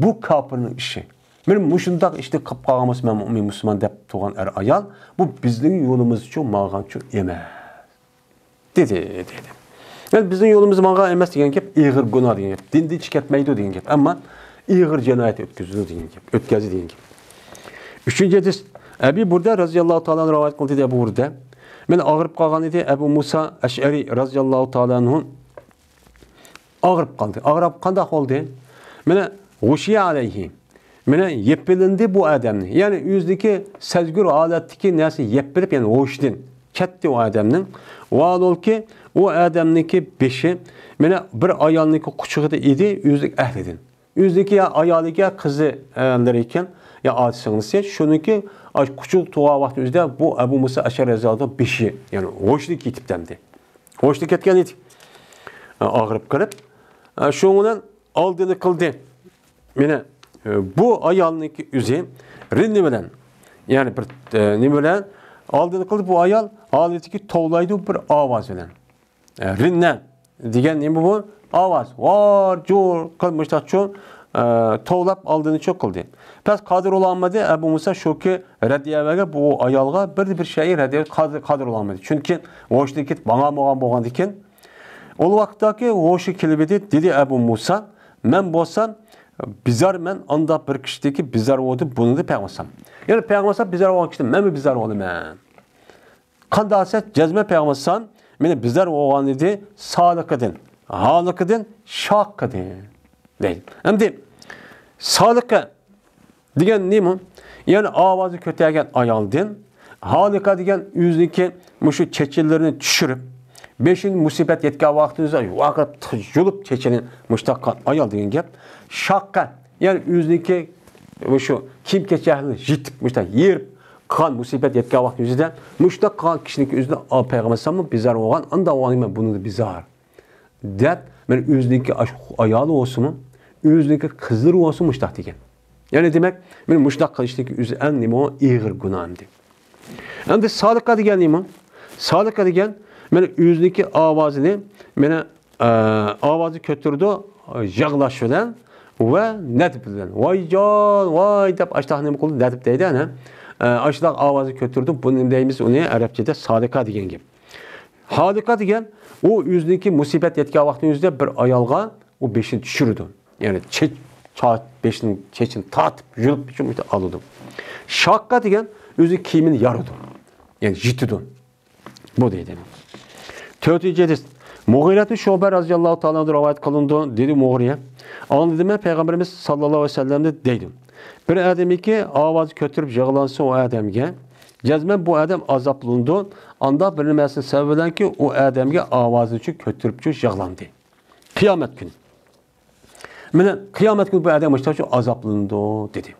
بۇ كاپىرنىڭ ئىشى. مەن مۇشۇنداق ئىشنى قىلىپ قالغان بولسا، مەن مۇئمىن مۇسۇلمان دەپ تۇرغان ئەر-ئايال، بۇ بىزنىڭ يولىمىزچۇ ماڭغانچۇ ئەمەس. دېدى، دېدى. يەنى بىزنىڭ يولىمىز ماڭغان ئەمەس دېگەن گەپ، ئېغىر گۇناھ دېگەن گەپ، دىندىن چىقىپ كەتمەيدۇ دېگەن گەپ، ئەمما ئېغىر جىنايەت ئۆتكۈزىدۇ دېگەن گەپ، ئۆتكەزدى دېگەن گەپ. ئۈچىنچى ھەدىس، ئەبى بۇردە رەزىياللاھۇ تائالا ئەنھۇ رىۋايەت قىلدى، دېدى ئەبۇ بۇردە. مەن ئاغرىپ قالغان ئىدى، ئەبۇ مۇسا ئەشئەرى رەزىياللاھۇ تائالا ئەنھۇ ئاغرىپ قالدى. ئاغرىپ قانداق بولدى؟ مانا، غۇشىيە ئەلەيھى. مانا، يېپىلىندى بۇ ئادەمنى. يەنى ئۆزىدىكى سەزگۈر ھالەتتىكى نەرسە يېپىلىپ، يەنى ھوشىدىن كەتتى ئۇ ئادەمنىڭ. ۋاھالبۇلكى، ئۇ ئادەمنىڭكى بېشى، مانا، بىر ئايالنىڭكى قۇچىقىدا ئىدى، ئۆزىنىڭ ئەھلىدىن. ئۆزىنىڭكى يا ئايالىكەن، قىزى، ئەرلىرىكەن، يا ئاچا سىڭلىسى، شۇنىڭكى ئاش-، قۇچىقىدا تۇرغان ۋاقتى ئۆزىدە بۇ ئەبۇ مۇسا ئەشئەرى رەزىياللاھۇ بېشى، يەنى ھوشىدىن كېتىپتەمدى. ھوشىدىن كەتكەن ئىدى. ئاغرىپ قېلىپ، شۇنىڭ بىلەن ئالدىنى قىلدى. مانا، بۇ ئايالنىڭكى ئۆزى رىننى بىلەن، يەنى بىر، نېمە بىلەن ئالدىنى قىلدى؟ بۇ ئايال ھالىتىكى توۋلايدۇ بىر ئاۋاز بىلەن. رىننە دېگەن نېمە بۇ؟ ئاۋاز. ۋار، جۇر، قىل، مۇشتاقچۇ، توۋلاپ ئالدىنى چۇ قىلدى. پەس قادىر بولالمىدى. ئەبۇ مۇسا شۇكى رەددىيە بەرگەن بۇ ئايالغا بىر، بىر شەيئى رەددىيە قادىر، قادىر بولالمىدى. چۈنكى ھوشىدىن كېتىپ ماڭا بولغان بولغاندىكىن، ئۇ ۋاقىتتاكى ھوشى كېلىۋىدى، دېدى ئەبۇ مۇسا، مەن بولسام بىزارمەن، ئانداق بىر كىشىدىكى بىزار بولدى، بۇنىڭدا پەيغەمبەر. يەنى پەيغەمبەر بىزار بولغان كىشىدىن مەنمۇ بىزار بولىمەن. قانداق دېسە، جەزمەن پەيغەمبەر مېنى بىزار بولغان ئىدى، سالىقىدىن، ھالىقىدىن، شاققىدىن دەيدۇ. ئەمدى سالىقە دېگەن نېمە؟ يەنى ئاۋازى كۆتەرگەن ئايالدىن، ھالىقە دېگەن ئۆزىنىڭكى مۇشۇ چېچىلىرىنى چۈشۈرۈپ، بېشىنى مۇسىبەت يەتكەن ۋاقتىدا ۋاقىت يۇلۇپ چېچىنى مۇشتاق قىلغان ئايال دېگەن گەپ. شاققە، يەنى ئۆزىنىڭكى مۇشۇ كىيىم-كېچەكلىرىنى يىرتىپ، مۇشتاق يېرىپ قىلغان مۇسىبەت يەتكەن ۋاقتىنىڭ ئۆزىدە مۇشتاق قىلغان كىشىنىڭكى ئۆزىنى پەيغەمبەر ئەلەيھىسسالاممۇ بىزار بولغان، ئانداق بولغان مەن بۇنىڭدا بىزار. دەپ، مەن ئۆزىنىڭكى ئاش-، ئايالى بولسىمۇ، ئۆزىنىڭكى قىزلىرى بولسىمۇ مۇشتاق دېگەن. يەنى دېمەك، مانا مۇشۇنداق قىلىشنىڭكى ئۆزى ئەڭ نېمە ئۇ؟ ئېغىر گۇناھ ئەمدى. ئەمدى سالىقە دېگەن نېمە؟ سالىقە دېگەن، مانا ئۆزىنىڭكى ئاۋازىنى، مانا، ئە، ئاۋازى كۆتۈرىدۇ، يىغلاش بىلەن ۋە نەدىپ بىلەن. ۋايجان، ۋاي دەپ ئاشتاق نېمە قىلىدۇ؟ نەدىپ دەيدۇ، ئەنە. ئە، ئاشتاق ئاۋازى كۆتۈرىدۇ. بۇنى نېمە دەيمىز؟ ئۇنى ئەرەبچىدە سالىقە دېگەن گەپ. ھالىقە دېگەن، ئۇ ئۆزىنىڭكى مۇسىبەت يەتكەن ۋاقتىنىڭ ئۆزىدە بىر ئايالغا ئۇ بېشىنى چۈشۈرىدۇ. يەنى چېچ، چا-، بېشىنىڭ چېچىنى تارتىپ، يۇلۇپ شۇنداق ئالىدۇ. شاققا دېگەن ئۆزى كىيىمىنى يارىدۇ. يەنى يىتىدۇ. بۇ دەيدۇ. تۆتىنچى ھەدىس. مۇغىرەتۇ شۇبە رەزىياللاھۇ تائالا ئەنھۇ رىۋايەت قىلىنىدۇ، دېدى مۇغىرە. ئاڭلىدىم مەن پەيغەمبىرىمىز ساللاللاھۇ ئەلەيھى ۋەسەللەمنى دەيدۇ. بىر ئادەمكى ئاۋازى كۆتۈرۈپ يىغلانسا ئۇ ئادەمگە، جەزمەن بۇ ئادەم ئازابلىنىدۇ. ئاندا بىر نېمەسىنىڭ سەۋەبى بىلەنكى ئۇ ئادەمگە ئاۋازىنى كۆتۈرۈپچۇ يىغلاندى. قىيامەت كۈنى. مانا قىيامەت كۈنى بۇ ئادەم مۇشۇنداقچۇ ئازابلىنىدۇ، دېدى.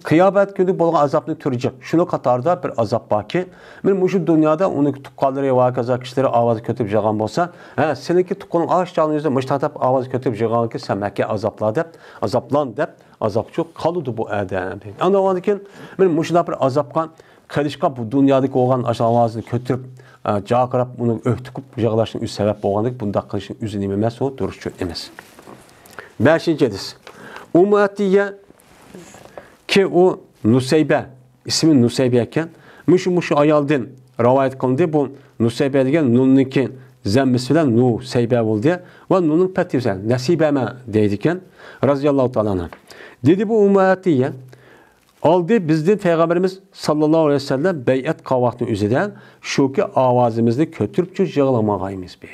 قىيامەت كۈنى بولغان ئازابنىڭ تۈرى جىق. شۇنىڭ قاتارىدا بىر ئازاب باركى، مانا مۇشۇ دۇنيادا ئۇنىڭ تۇغقانلىرى ۋە ھاكازا كىشىلىرى ئاۋاز كۆتۈرۈپ يىغلىغان بولسا، ھە، سېنىڭكى تۇغقىنىڭ ئاش چاغنىڭ يۈزىدە مۇشۇنداق دەپ ئاۋاز كۆتۈرۈپ يىغلىغانكى، سەن مەككە ئازابلا دەپ، ئازابلان دەپ، ئازابچۇ قالىدۇ بۇ ئادەم. ئاندىن كېيىن، مانا مۇشۇنداق بىر ئازابقا قېلىشقا بۇ دۇنيادىكى بولغان ئاشۇ ئاۋازنى كۆتۈرۈپ، ئە، جاقىراپ، ئۇنى ئۆكتە قىلىپ يىغلاشنىڭ ئۆزى سەۋەب بولغاندەك، بۇنداق قىلىشنىڭ ئۆزى نېمە ئەمەس، ئۇ دۇرۇسچۇ ئەمەس. بەشىنچى ھەدىس. ئۇممۇ ئەتىيە كى ئۇ نۇسەيبە، ئىسمى نۇسەيبە ئىكەن. مۇشۇ، مۇشۇ ئايالدىن رىۋايەت قىلىندى. بۇ نۇسەيبە دېگەن نۇننىڭكى زەممىسى بىلەن نۇسەيبە بولدى. ۋە نۇننىڭ پەتھى بىلەن نەسىبەمە دەيدىكەن. رەزىياللاھۇ تائالا ئەنھا. دېدى بۇ ئۇممۇ ئەتىيە. ئالدى بىزدىن پەيغەمبىرىمىز ساللاللاھۇ ئەلەيھى ۋەسەللەم بەيئەت قىلغان ۋاقىتنىڭ ئۆزىدە شۇكى ئاۋازىمىزنى كۆتۈرۈپچۇ يىغلىمىغايمىز بىز.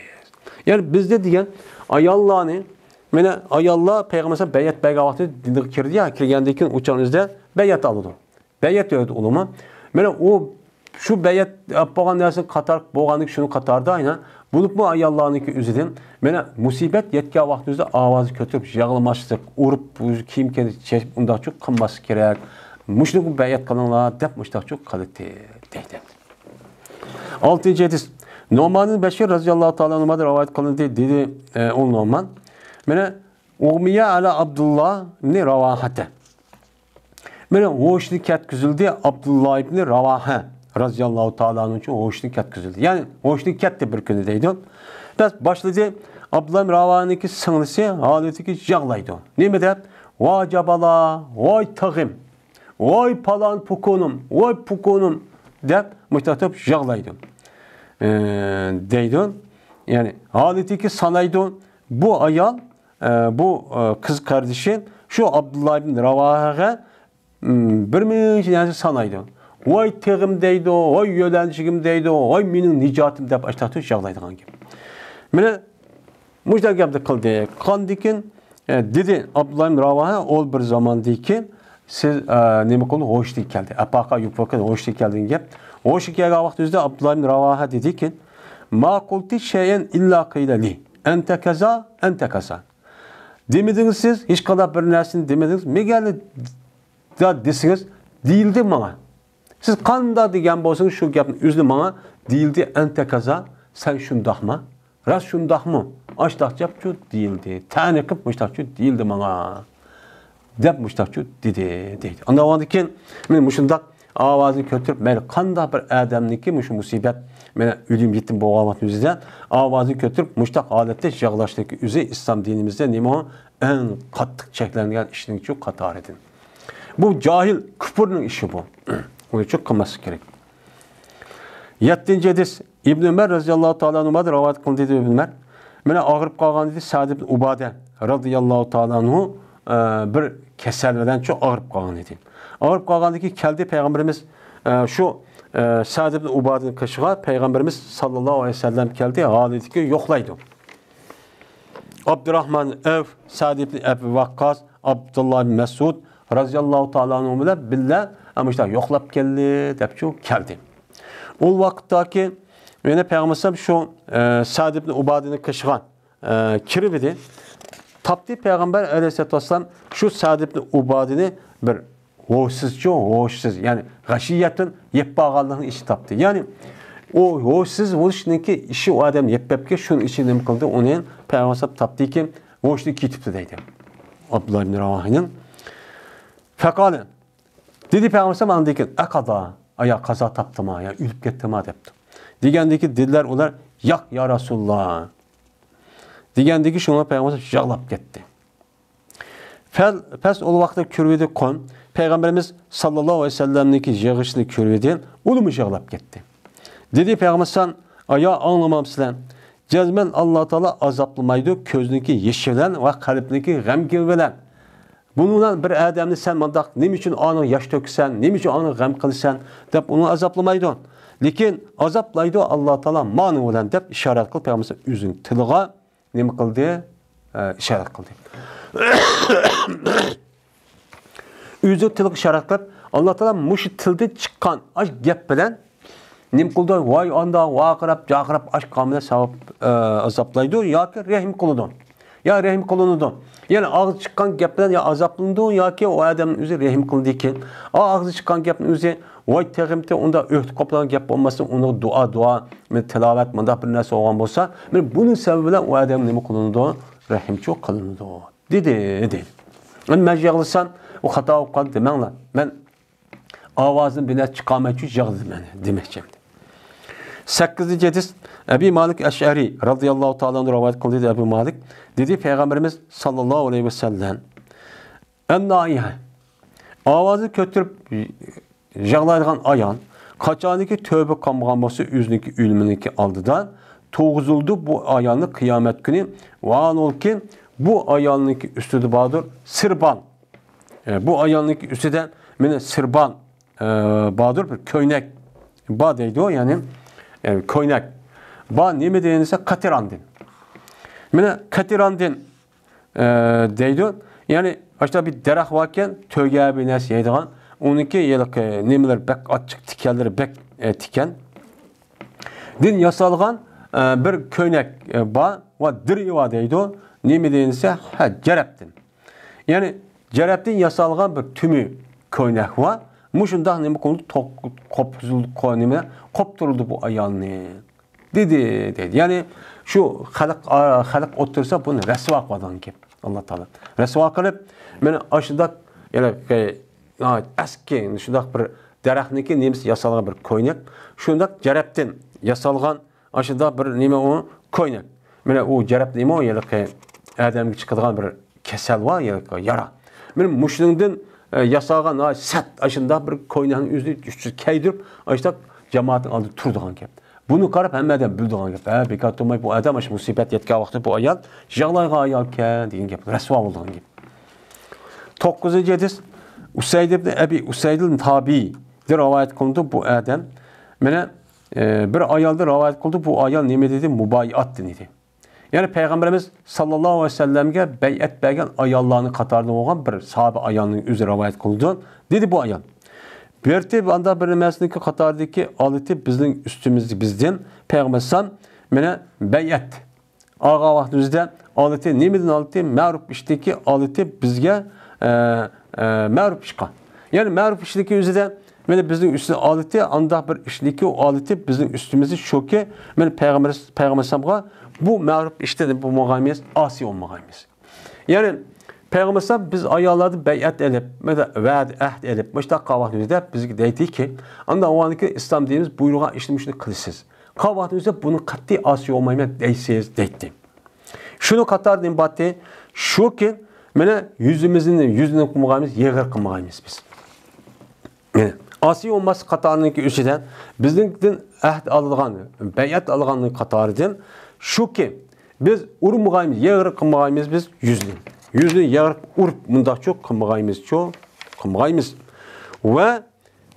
يەنى بىزدە دېگەن ئاياللارنى، مانا ئاياللار پەيغەمبەر بەيئەت بەرگەن ۋاقتىدا دىنغا كىردى يا، كىرگەندىن كېيىن ئۇ چاغنىڭ ئۆزىدە بەيئەت ئالىدۇ. بەيئەت ئۆتىدۇ ئۇلىمۇ. مانا ئۇ شۇ بەيئەت ئاپ بولغان نەرسە قاتار بولغاندىكى شۇنىڭ قاتارىدا، ئاينا بولۇپمۇ ئاياللارنىڭكى ئۆزىدىن، مانا مۇسىبەت يەتكەن ۋاقتىمىزدا ئاۋاز كۆتۈرۈپ يىغلىماسلىق، ئۇرۇپ، كىيىم كېنى چېچىپ ئۇنداقچۇ قىلماسلىق كېرەك. مۇشۇنىڭغا بەيئەت قىلىڭلار دەپ مۇشۇنداقچۇ قىلدى دەيدۇ. ئالتىنچى ھەدىس. نومان بىن بەشىر رەزىياللاھۇ تائالا ئەنھۇدىن رىۋايەت قىلىندى، دېدى، ئە، ئۇ نومان. مانا ئۇغمىيە ئەلا ئابدۇللا ئىبنى راۋاھەتە. مانا ھوشىدىن كەتكۈزۈلدى ئابدۇللا ئىبنى راۋاھە رەزىياللاھۇ تائالا ئەنھۇ ھوشىدىن كەتكۈزۈلدى. يەنى ھوشىدىن كەتتى بىر كۈنى دەيدۇ. بەس باشلىدى ئابدۇللا ئىبنى راۋاھەنىڭكى سىڭلىسى ھالىتىكى يىغلايدۇ. نېمە دەپ؟ ۋاي جابالا، ۋاي تېغىم، ۋاي پالان پۇكۇنۇم، ۋاي پۇكۇنۇم دەپ مۇشۇنداق يىغلايدۇ. ئە، دەيدۇ. يەنى ھالىتىكى سانايدۇ. بۇ ئايال ئە، بۇ، ئە، قىز قاردىشى شۇ ئابدۇللا ئىبن راۋاھەگە، م، بىر مىڭ نەرسە سانايدۇ. ۋاي تېغىم دەيدۇ، ۋاي يۆلەنچۈكۈم دەيدۇ، ۋاي مېنىڭ نىجاتىم دەپ ئاشتاقتىن يىغلايدىغان گەپ. مانا مۇشۇنداق گەپنى قىلدى. قىلغاندىن كېيىن، ئە، دېدى ئابدۇللا ئىبن راۋاھە، ئۇ بىر زاماندىن كېيىن سىز، ئە، نېمە قىلدى؟ ھوشىدىن كەلدى. ئەپاقا يۇپۇقىن ھوشىدىن كەلدى دېگەن گەپ. ھوشىدىن كەلگەن ۋاقتىمىزدا ئابدۇللا ئىبن راۋاھە دېدىكى، ما قۇلتى شەيئەن ئىللا قىلە لى. ئەنتە كازا، ئەنتە كازا. دېمىدىڭىز سىز، ھېچقانداق بىر نەرسىنى دېمىدىڭىز. مېگەرلا دېسىڭىز، دېيىلدى ماڭا. سىز قانداق دېگەن بولسىڭىز، شۇ گەپنى ئۆزىنى ماڭا دېيىلدى، ئەنتە كازا، سەن شۇنداقما؟ راست شۇنداقمۇ؟ ئاشتاق گەپچۇ دېيىلدى. تەنە قىلىپ مۇشتاقچۇ دېيىلدى ماڭا. دەپ مۇشتاقچۇ دېدى، دەيدۇ. ئاندىن كېيىن مانا مۇشۇنداق ئاۋازنى كۆتۈرۈپ، مەيلى قانداق بىر ئادەمنىڭكى مۇشۇ مۇسىبەت، مانا ئۆلۈم يېتىم بولغان ۋاقىتنىڭ ئۆزىدە ئاۋازنى كۆتۈرۈپ، مۇشۇنداق ھالەتتە يىغلاشنىڭكى ئۆزى ئىسلام دىنىمىزدە نېمە ئەڭ قاتتىق چەكلەنگەن ئىشنىڭچۇ قاتارىدىن. بۇ جاھىل كۇپۇرنىڭ ئىشى بۇ. ئۇنى چوق قىلماسلىق كېرەك. يەتتىنچى ھەدىس. ئىبن ئۆمەر رەزىياللاھۇ تائالا ئەنھۇمادىن رىۋايەت قىلىندى، دېدى ئىبن ئۆمەر. مانا ئاغرىپ قالغان ئىدى سەئد ئىبن ئۇبادە رەزىياللاھۇ تائالا ئەنھۇ، ئە، بىر كېسەل بىلەن شۇ ئاغرىپ قالغان ئىدى. ئاغرىپ قالغاندىن كېيىن كەلدى پەيغەمبىرىمىز، ئە، شۇ، ئە، سەئد ئىبن ئۇبادىنىڭ قېشىغا پەيغەمبىرىمىز ساللاللاھۇ ئەلەيھى ۋەسەللەم كەلدى، ھالىتىكى يوقلايدۇ. ئابدۇراھمان ئەۋف، سەئد ئىبن ئەبى ۋەققاس، ئابدۇللا ئىبن مەسئۇد رەزىياللاھۇ تائالا ئەنھۇ بىلەن بىللە، ئە، مۇشۇنداق يوقلاپ كەلدى، دەپچۇ كەلدى. ئۇ ۋاقىتتاكى يەنە پەيغەمبەر شۇ، ئە، سەئد ئىبن ئۇبادىنىڭ قېشىغا، ئە، كىرىپ ئىدى. تاپتى پەيغەمبەر ئەلەيھىسسالاتۇ ۋەسسالام شۇ سەئد ئىبن ئۇبادىنى بىر ھوشسىزچۇ، ھوشسىز، يەنى غەشىيەتتىن يەپ بارغانلىقىنى ئېشى تاپتى. يەنى ئۇ ھوشسىز بولۇشنىڭكى ئىشى ئۇ ئادەم يەپ بەپكە، شۇنىڭ ئىشى نېمە قىلدى؟ ئۇنى پەيغەمبەر تاپتىكى ھوشىنى كېتىپتۇ دەيدۇ. ئابدۇللا ئىبن راۋاھىنىڭ. فەقالە، دېدى پەيغەمبەر ئەلەيھىسسالام ئاندىن كېيىن، ئەقەزا، ئايا قازا تاپتىما، يا ئۆلۈپ كەتتىما دەپتۇ. دېگەندىكى دېدىلەر ئۇلار، ياق، يا رەسۇلاللا. دېگەندىكى شۇڭا پەيغەمبەر يىغلاپ كەتتى. پەل-، پەس ئۇ ۋاقىتتا كۆرۈۋىدى قوم، پەيغەمبىرىمىز ساللاللاھۇ ئەلەيھى ۋەسەللەمنىڭكى يىغلىشىنى كۆرۈۋىدى، ئۇلىمۇ يىغلاپ كەتتى. دېدى پەيغەمبەر ئەلەيھىسسالام، ئايا ئاڭلىمامسىلەر؟ جەزمەن ئاللا تائالا ئازابلىمايدۇ كۆزنىڭكى يېشى بىلەن ۋە قەلبنىڭكى غەمكىنى بىلەن. بۇنىڭ بىلەن بىر ئادەمنى سەن مۇنداق نېمە ئۈچۈن ئاڭا ياش تۆكىسەن، نېمە ئۈچۈن ئاڭا غەم قىلىسەن دەپ ئۇنى ئازابلىمايدۇ. لېكىن ئازابلايدۇ ئاللا تائالا مانىڭ بىلەن دەپ ئىشارەت قىلىپ پەيغەمبەر ئۆزىنىڭ تىلىغا نېمە قىلدى؟ ئە، ئىشارەت قىلدى. ئۆزىنىڭ تىلىغا ئىشارەت قىلىپ، ئاللا تائالا مۇشۇ تىلدىن چىققان ئاش گەپ بىلەن نېمە قىلىدۇ؟ ۋاي ئاندا ۋارقىراپ، جارقىراپ ئاش قان بىلەن ساۋاب، ئە، ئازابلايدۇ ياكى رەھىم قىلىدۇ. يا رەھىم قىلىنىدۇ. يەنى ئاغزى چىققان گەپ بىلەن يا ئازابلىنىدۇ ياكى ئۇ ئادەمنىڭ ئۆزى رەھىم قىلىدىكەن. ئا، ئاغزى چىققان گەپنىڭ ئۆزى، ۋاي تېغىمتى ئۇندا ئۆھدە قوپىدىغان گەپ بولمىسۇن، ئۇنىڭ دۇئا، دۇئا، تىلاۋەت، مۇنداق بىر نەرسە بولغان بولسا، مانا بۇنىڭ سەۋەبى بىلەن ئۇ ئادەم نېمە قىلىنىدۇ؟ رەھىمچۇ قىلىنىدۇ. دېدى، دېدى. ئەمدى مەن يىغلىسام، ئۇ خاتا بولۇپ قالدى دېمەڭلار. مەن ئاۋازىنى بىلەن چىقارمايچۇ يىغلىدىم، يەنى دېمەكچى. سەككىزىنچى ھەدىس، ئەبى مالىك ئەشئەرى رەزىياللاھۇ تائالا ئەنھۇ رىۋايەت قىلدى، دېدى ئەبۇ مالىك. دېدى پەيغەمبىرىمىز ساللاللاھۇ ئەلەيھى ۋەسەللەم، ئەننائىھە، ئاۋازىنى كۆتۈرۈپ يىغلايدىغان ئايال، قاچانكى تۆبە قىلمىغان بولسا ئۆزىنىڭكى ئۆلۈمىنىڭكى ئالدىدا، تۇرغۇزۇلىدۇ بۇ ئايالنى قىيامەت كۈنى، ۋاھالەنكى، بۇ ئايالنىڭكى ئۈستىدە باردۇر سىربان. ئە، بۇ ئايالنىڭكى ئۈستىدە مانا سىربان، ئە، باردۇر، بىر كۆينەك بار دەيدۇ، يەنى، ئە، كۆينەك بار، نېمە دېگەن دېسە، قەتىراندىن. مانا قەتىراندىن، ئە، دەيدۇ، يەنى ئاشۇنداق بىر دەرەخ باركەن، تۆگە بىر نەرسە يەيدىغان، ئۇنىڭكى ھېلىقى نېمىلىرى بەك ئاچچىق، تىكەنلىرى بەك، ئە، تىكەن. دىن ياسالغان، ئە، بىر كۆينەك، ئە، بار ۋە دىرئى بار دەيدۇ. نېمە دېگەن دېسە، ھە، جەرەبتىن. يەنى جەرەبتىن ياسالغان بىر تۈمى كۆينەك بار. مۇشۇنداق نېمە قىلىدۇ؟ توق-، قوپۇزۇل-، قو-، نېمە، قوپتۇرىدۇ بۇ ئايالنى. دېدى، دېدى. يەنى شۇ خەلق، ئا، خەلق ئوتتۇرىسىدا بۇنى رەسۋا قىلىدىغان گەپ. ئاللا تائالا رەسۋا قىلىپ، مانا ئاشۇنداق، يەنى، ئە، ئەسكى، شۇنداق بىر دەرەخنىڭكى نېمىسى ياسالغان بىر كۆينەك، شۇنداق جەرەبتىن ياسالغان ئاشۇنداق بىر نېمە ئۇ كۆينەك. مانا ئۇ جەرەب نېمە ئۇ ھېلىقى ئادەمگە چىقىدىغان بىر كېسەل بار، يا-، يارا. مانا مۇشۇنىڭدىن، ئە، ياسالغان، ھە، سەت ئاشۇنداق بىر كۆينەكنى ئۆزىنى ئۈستىگە كىيدۈرۈپ، ئاشۇنداق جامائەتنىڭ ئالدىدا تۇرىدىغان گەپ. بۇنى قاراپ ھەممە ئادەم بىلىدىغان گەپ. ھە، بىكار تۇرماي بۇ ئادەم ئاشۇ مۇسىبەت يەتكەن ۋاقىتتا بۇ ئايال يىغلايدىغان ئايالكەن دېگەن گەپ، رەسۋا بولىدىغان گەپ. توققۇزىنچى ھەدىس، ئۇسەيد ئىبن ئەبى ئۇسەيد تابىئىدىن رىۋايەت قىلىنىدۇ بۇ ئادەم. مانا، ئە، بىر ئايالدىن رىۋايەت قىلىدۇ، بۇ ئايال نېمە دېدى؟ مۇبايىئەتتىن دېدى. يەنى پەيغەمبىرىمىز ساللاللاھۇ ئەلەيھى ۋەسەللەمگە بەيئەت بەرگەن ئاياللارنىڭ قاتارىدا بولغان بىر ساھابە ئايالنىڭ ئۆزى رىۋايەت قىلىدۇ. دېدى بۇ ئايال، بىرتى ئاندا بىر نېمىسىنىڭكى قاتارىدىكى ئالىتى بىزنىڭ ئۈستىمىزدە بىزدىن پەيغەمبەر ئەلەيھىسسالام مانا بەيئەت ئالغان ۋاقتىمىزدا ئالىتى نېمىدىن ئالىتى؟ مەرۇپ ئىشتىكى ئالىتى بىزگە، ئە، ئە، مەرۇپ ئىشقا. يەنى مەرۇپ ئىشتىكى ئۆزىدە مانا بىزنىڭ ئۈستىدە ئالىتى، ئانداق بىر ئىشلىكى ئۇ ئالىتى بىزنىڭ ئۈستىمىزدە شۇكى، مانا پەيغەمبەر، پەيغەمبەر ئەلەيھىسسالامغا بۇ مەرۇپ ئىشتىن بولمىغايمىز، ئاسىي بولمىغايمىز. يەنى پەيغەمبەر ئەلەيھىسسالام بىز ئاياللاردىن بەيئەت ئېلىپ، مانا ۋەدە، ئەھد ئېلىپ، مۇشۇنداق قىلغان ۋاقتىمىزدا بىزگە دەيدىكى، ئاندا ئۇنىڭكى ئىسلام دىنىمىز بۇيرۇغان ئىشنى مۇشۇنى قىلىسىز. قىلغان ۋاقتىمىزدا بۇنى قەتئىي ئاسىي بولمايمەن دەيسىز، دەيتتى. شۇنىڭ قاتارىدا نېمە بارتى؟ شۇكى، مانا يۈزىمىزنى، يۈزنى قىلمىغايمىز، يېغىر قىلمىغايمىز بىز. ئاسىي بولماسلىق قاتارىنىڭكى ئۈستىدە بىزنىڭدىن ئەھد ئالىدىغان، بەيئەت ئالىدىغاننىڭ قاتارىدىن شۇكى، بىز ئۇرمىغايمىز، يېغىر قىلمىغايمىز بىز يۈزنى. يۈزنى يېغىر ئۇرۇپ مۇنداقچۇ قىلمىغايمىزچۇ، قىلمىغايمىز. ۋە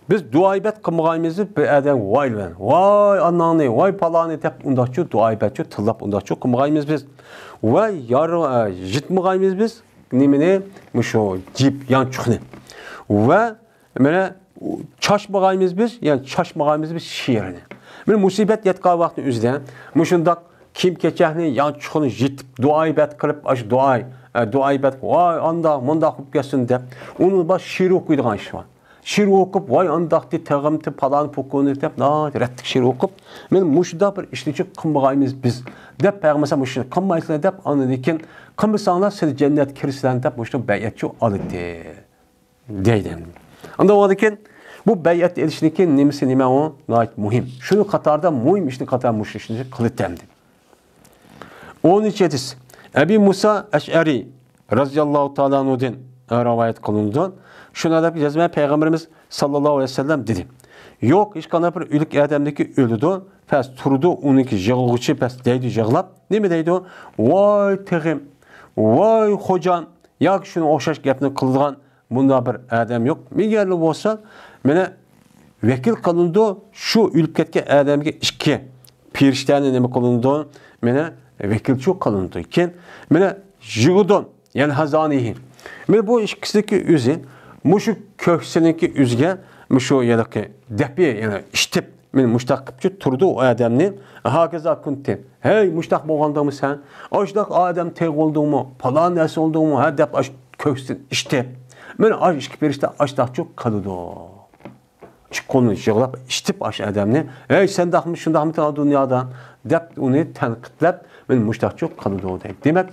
بىز دۇئا ئىبادەت قىلمىغايمىز بىر ئادەم ۋاي بىلەن، ۋاي ئاناڭنى، ۋاي پالانى دەپ ئۇنداقچۇ دۇئا ئىبادەتچۇ تىللاپ ئۇنداقچۇ قىلمىغايمىز بىز. ۋە يار-، ئە، يىتمىغايمىز بىز نېمىنى؟ مۇشۇ جىپ يانچۇقنى. ۋە مانا چاچمىغايمىز بىز، يەنى چاچمىغايمىز بىز شېئىرنى. مانا مۇسىبەت يەتكەن ۋاقىتنىڭ ئۆزىدە مۇشۇنداق كىيىم-كېچەكنى، يانچۇقنى يىتىپ، دۇئا ئىبادەت قىلىپ، ئاشۇ دۇئا، ئە، دۇئا ئىبادەت، ۋاي ئانداق، مۇنداق بولۇپ كەتسۇن دەپ، ئۇنىڭ بار شېئىر ئوقۇيدىغان ئىش بار. شېئىر ئوقۇپ، ۋاي ئانداقتى، تېغىمتى، پالانى، پوكۇنى دەپ، ناھايىتى رەتلىك شېئىر ئوقۇپ، مانا مۇشۇنداق بىر ئىشنى قىلمىغايمىز بىز دەپ، پەيغەمبەر ئەلەيھىسسالام مۇشۇنى قىلمايسىلەر دەپ، ئاندىن كېيىن قىلمىساڭلار سىلەر جەننەتكە كىرىسىلەر دەپ مۇشۇ بەيئەتچۇ ئالدى. دەيدۇ. ئەمدى ئۇنىڭدىن كېيىن بۇ بەيئەت ئېلىشنىڭكى نېمىسى نېمە ئۇ؟ ناھايىتى مۇھىم. شۇنىڭ قاتارىدا مۇھىم ئىشنىڭ قاتارىدا مۇشۇ ئىشنى قىلىدۇ ئەمدى. ئونىنچى ھەدىس. ئەبى مۇسا ئەشئەرى رەزىياللاھۇ تائالا ئەنھۇدىن رىۋايەت قىلىنىدۇ. شۇنى دەپ يازماي پەيغەمبىرىمىز ساللاللاھۇ ئەلەيھى ۋەسەللەم دېدى: يوق، ھېچقانداق بىر ئۆلۈك ئادەمنىڭكى ئۆلىدۇ، پەس تۇرىدۇ، ئۇنىڭكى يىغلىغۇچى پەس دەيدۇ يىغلاپ. نېمە دەيدۇ؟ ۋاي تېغىم، ۋاي خوجام، ياكى شۇنىڭغا ئوخشاش گەپنى قىلىدىغان مۇنداق بىر ئادەم يوق. مېگەرلا بولسا، مانا ۋەكىل قىلىنىدۇ، شۇ ئۆلۈپ كەتكەن ئادەمگە ئىككى پېرىشتەنى نېمە قىلىنىدۇ؟ مانا ۋەكىلچى قىلىنىدۇ. كېيىن مانا يىغىدۇ، يەلھەزانىھى. مانا بۇ ئىككىسىنىڭكى ئۆزى، مۇشۇ كۆكسىنىڭكى ئۆزىگە، مۇشۇ يەنىكى دەپى، يەنى ئىشتىپ، مانا مۇشتاق قىپچە تۇرىدۇ ئۇ ئادەمنى. ھاكازا كۇنتى. ھەي، مۇشتاق بولغانىدىڭمۇ سەن؟ ئاشۇنداق ئادەم تېغى بولدۇڭمۇ؟ پالان نەرسە بولدۇڭمۇ؟ ھە، دەپ ئاش كۆكسىدىن ئىشتىپ. مانا ئاش ئىككى پېرىشتە ئاشتاقچۇ قىلىدۇ. ئىككى قولىنى يىغلاپ ئىشتىپ ئاش ئادەمنى. ھەي، سەنداقمۇ، شۇنداقمۇ دۇنيادا؟ دەپ ئۇنى تەنقىدلەپ، مانا مۇشتاقچۇ قىلىدۇ دەيدۇ. دېمەك،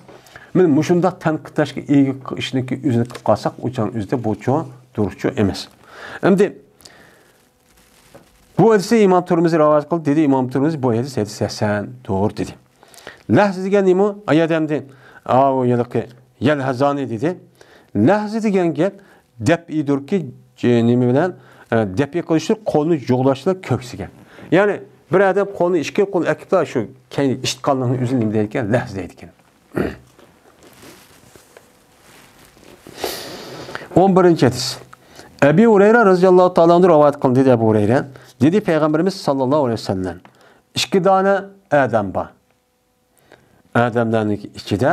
مانا مۇشۇنداق تەنقىدلەشكە ئىگە ئىشنىڭكى ئۆزىنى قىلىپ قالساق، ئۇچان ئۆزىدە بۇچۇ دۇرۇسچۇ ئەمەس. ئەمدى بۇ ھەدىسنى ئىمام تۇرمۇزى رىۋايەت قىلدى، دېدى ئىمام تۇرمۇزى، بۇ ھەدىس، ھەدىس ھەسەن، توغرا دېدى. لەھزە دېگەن نېمە؟ ئايەت ئەمدى، ئاۋۇ ھېلىقى يەلھەزانى دېدى. لەھزە دېگەن گەپ دەپئىدۇركى، نېمە بىلەن، ئە، دەپئى قىلىشتۇر، قولنى يۇغلاشلا كۆكسىگە. يەنى بىر ئادەم قولنى ئىككى قول ئەكىپلا شۇ كەينى ئىشتقانلىقنى ئۆزىنى نېمە دەيدىكەن؟ لەھزە دەيدىكەن. ئون بىرىنچى ھەدىس. ئەبى ھۇرەيرە رەزىياللاھۇ تائالا ئەنھۇ رىۋايەت قىلدى، دېدى ئەبۇ ھۇرەيرە. دېدى پەيغەمبىرىمىز ساللاللاھۇ ئەلەيھى ۋەسەللەم، ئىككى دانە ئادەم بار. ئادەملەرنىڭ ئىچىدە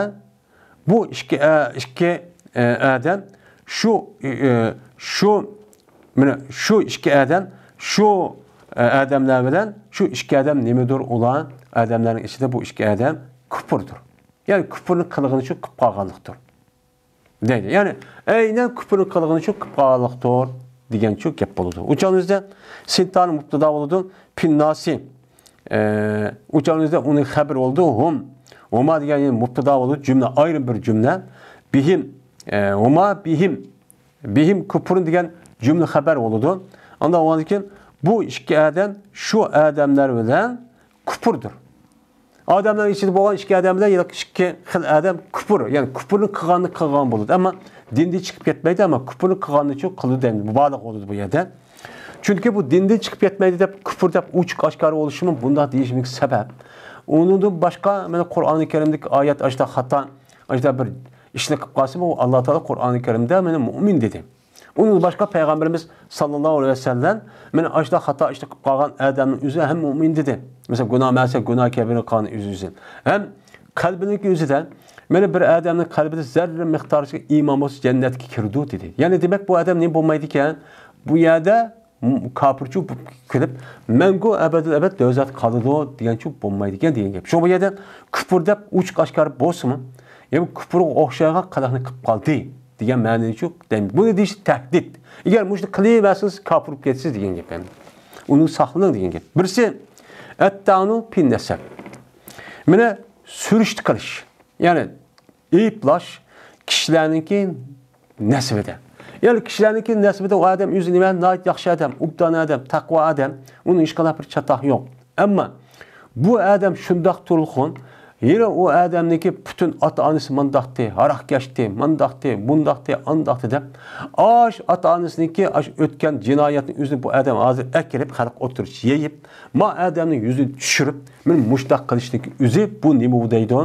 بۇ ئىككى ئە-، ئىككى، ئە، ئادەم شۇ، ئە، شۇ، مانا شۇ ئىككى ئادەم شۇ، ئە، ئادەملەر بىلەن شۇ ئىككى ئادەم نېمىدۇر ئۇلار؟ ئادەملەرنىڭ ئىچىدە بۇ ئىككى ئادەم كۇپۇردۇر. يەنى كۇپۇرنى قىلغىنى شۇ قىلىپ قالغانلىقتۇر. دەيدۇ. يەنى ئەينەن كۇپۇرنى قىلغىنى شۇ قىلىپ قالغانلىقتۇر دېگەن شۇ گەپ بولىدۇ. ئۇچان ئۆزىدە سىنتانى مۇبتىدا بولىدۇ. پىنناسى. ئە، ئۇچان ئۆزىدە ئۇنىڭ خەبىرى بولىدۇ. ھۇم. ھۇما دېگەن يەنە مۇبتىدا بولىدۇ. جۈملە، ئايرىم بىر جۈملە. بىھىم. ئە، ھۇما بىھىم. بىھىم كۇپۇرۇن دېگەن جۈملە خەبەر بولىدۇ. ئاندىن ئۇنىڭدىن كېيىن بۇ ئىككى ئادەم شۇ ئادەملەر بىلەن كۇپۇردۇر. ئادەملەر ئىچىدە بولغان ئىككى ئادەم بىلەن ياكى ئىككى خىل ئادەم كۇپۇر، يەنى كۇپۇرنى قىلغاننى قىلغان بولىدۇ. ئەمما دىندىن چىقىپ كەتمەيدۇ، ئەمما كۇپۇرنى قىلغاننىچۇ قىلىدۇ دەيمىز. مۇبالىغە بولىدۇ بۇ يەردە. چۈنكى بۇ دىندىن چىقىپ كەتمەيدۇ دەپ، كۇپۇر دەپ ئوچۇق ئاشكارا بولۇشىمۇ بۇنداق دېيىشىمىز سەۋەب. ئۇنىڭدىن باشقا، مانا قۇرئانى كەرىمدىكى ئايەت ئاشتا خاتا، ئاشتا بىر ئىشنى قىلىپ قالسىمۇ، ئاللا تائالا قۇرئانى كەرىمدە مانا مۇئمىن دېدى. ئۇندىن باشقا پەيغەمبىرىمىز ساللاللاھۇ ئەلەيھى ۋەسەللەم، مانا ئاشۇنداق خاتا ئىشنى قىلىپ قالغان ئادەمنىڭ ئۆزى ھەم مۇئمىن دېدى. مەسىلەن، گۇناھ مەسە، گۇناھ كەبىرە قىلغان ئۆزى ئۆزى. ھەم قەلبىنىڭكى ئۆزىدە، مانا بىر ئادەمنىڭ قەلبىدە زەررە مىقدارىچە ئىمان بولسا جەننەتكە كىرىدۇ دېدى. يەنى دېمەك، بۇ ئادەم نېمە بولمايدىكەن؟ بۇ يەردە م-، كاپىرچۇ بولۇپ كېلىپ، مەڭگۈ ئەبەدىل ئەبەد دوزاختا قالىدۇ دېگەنچۇ بولمايدىكەن دېگەن گەپ. شۇ بۇ يەردە كۇپۇر دەپ ئوچۇق ئاشكارا بولسىمۇ، يەنى كۇپۇرغا ئوخشايدىغان قىلىقنى قىلىپ قالدى دېگەن مەنىنى شۇ دەيمىز. بۇنى دېيىش تەھدىت. ئەگەر مۇشۇنى قىلىۋەرسىڭىز، كاپىر بولۇپ كېتىسىز دېگەن گەپ. يەنى ئۇنى ساقلىنىڭ دېگەن گەپ. بىرسى، ئەتتەئنۇ پىن نەسەب. مانا سۈرۈشتە قىلىش. يەنى ئەيىبلەش كىشىلەرنىڭكى نەسىبىدە. يەنى كىشىلەرنىڭكى نەسىبىدە ئۇ ئادەم ئۆزى نېمە؟ ناھايىتى ياخشى ئادەم، ئوبدان ئادەم، تەقۋا ئادەم. ئۇنىڭ ھېچقانداق بىر چاتاق يوق. ئەمما بۇ ئادەم شۇنداق تۇرغۇن، يەنە ئۇ ئادەمنىڭكى پۈتۈن ئاتا-ئانىسى مانداقتى، ھاراقكەشتى، مانداقتى، مۇنداقتى، ئانداقتى دەپ، ئاش ئاتا-ئانىسىنىڭكى ئاش ئۆتكەن جىنايەتنى ئۆزىنى بۇ ئادەم ھازىر ئەكىرىپ خەلق ئوتتۇرىسىغا يېيىپ، ما ئادەمنىڭ يۈزىنى چۈشۈرۈپ، مانا مۇشتاق قىلىشنىڭكى ئۆزى بۇ نېمە بۇ دەيدۇ؟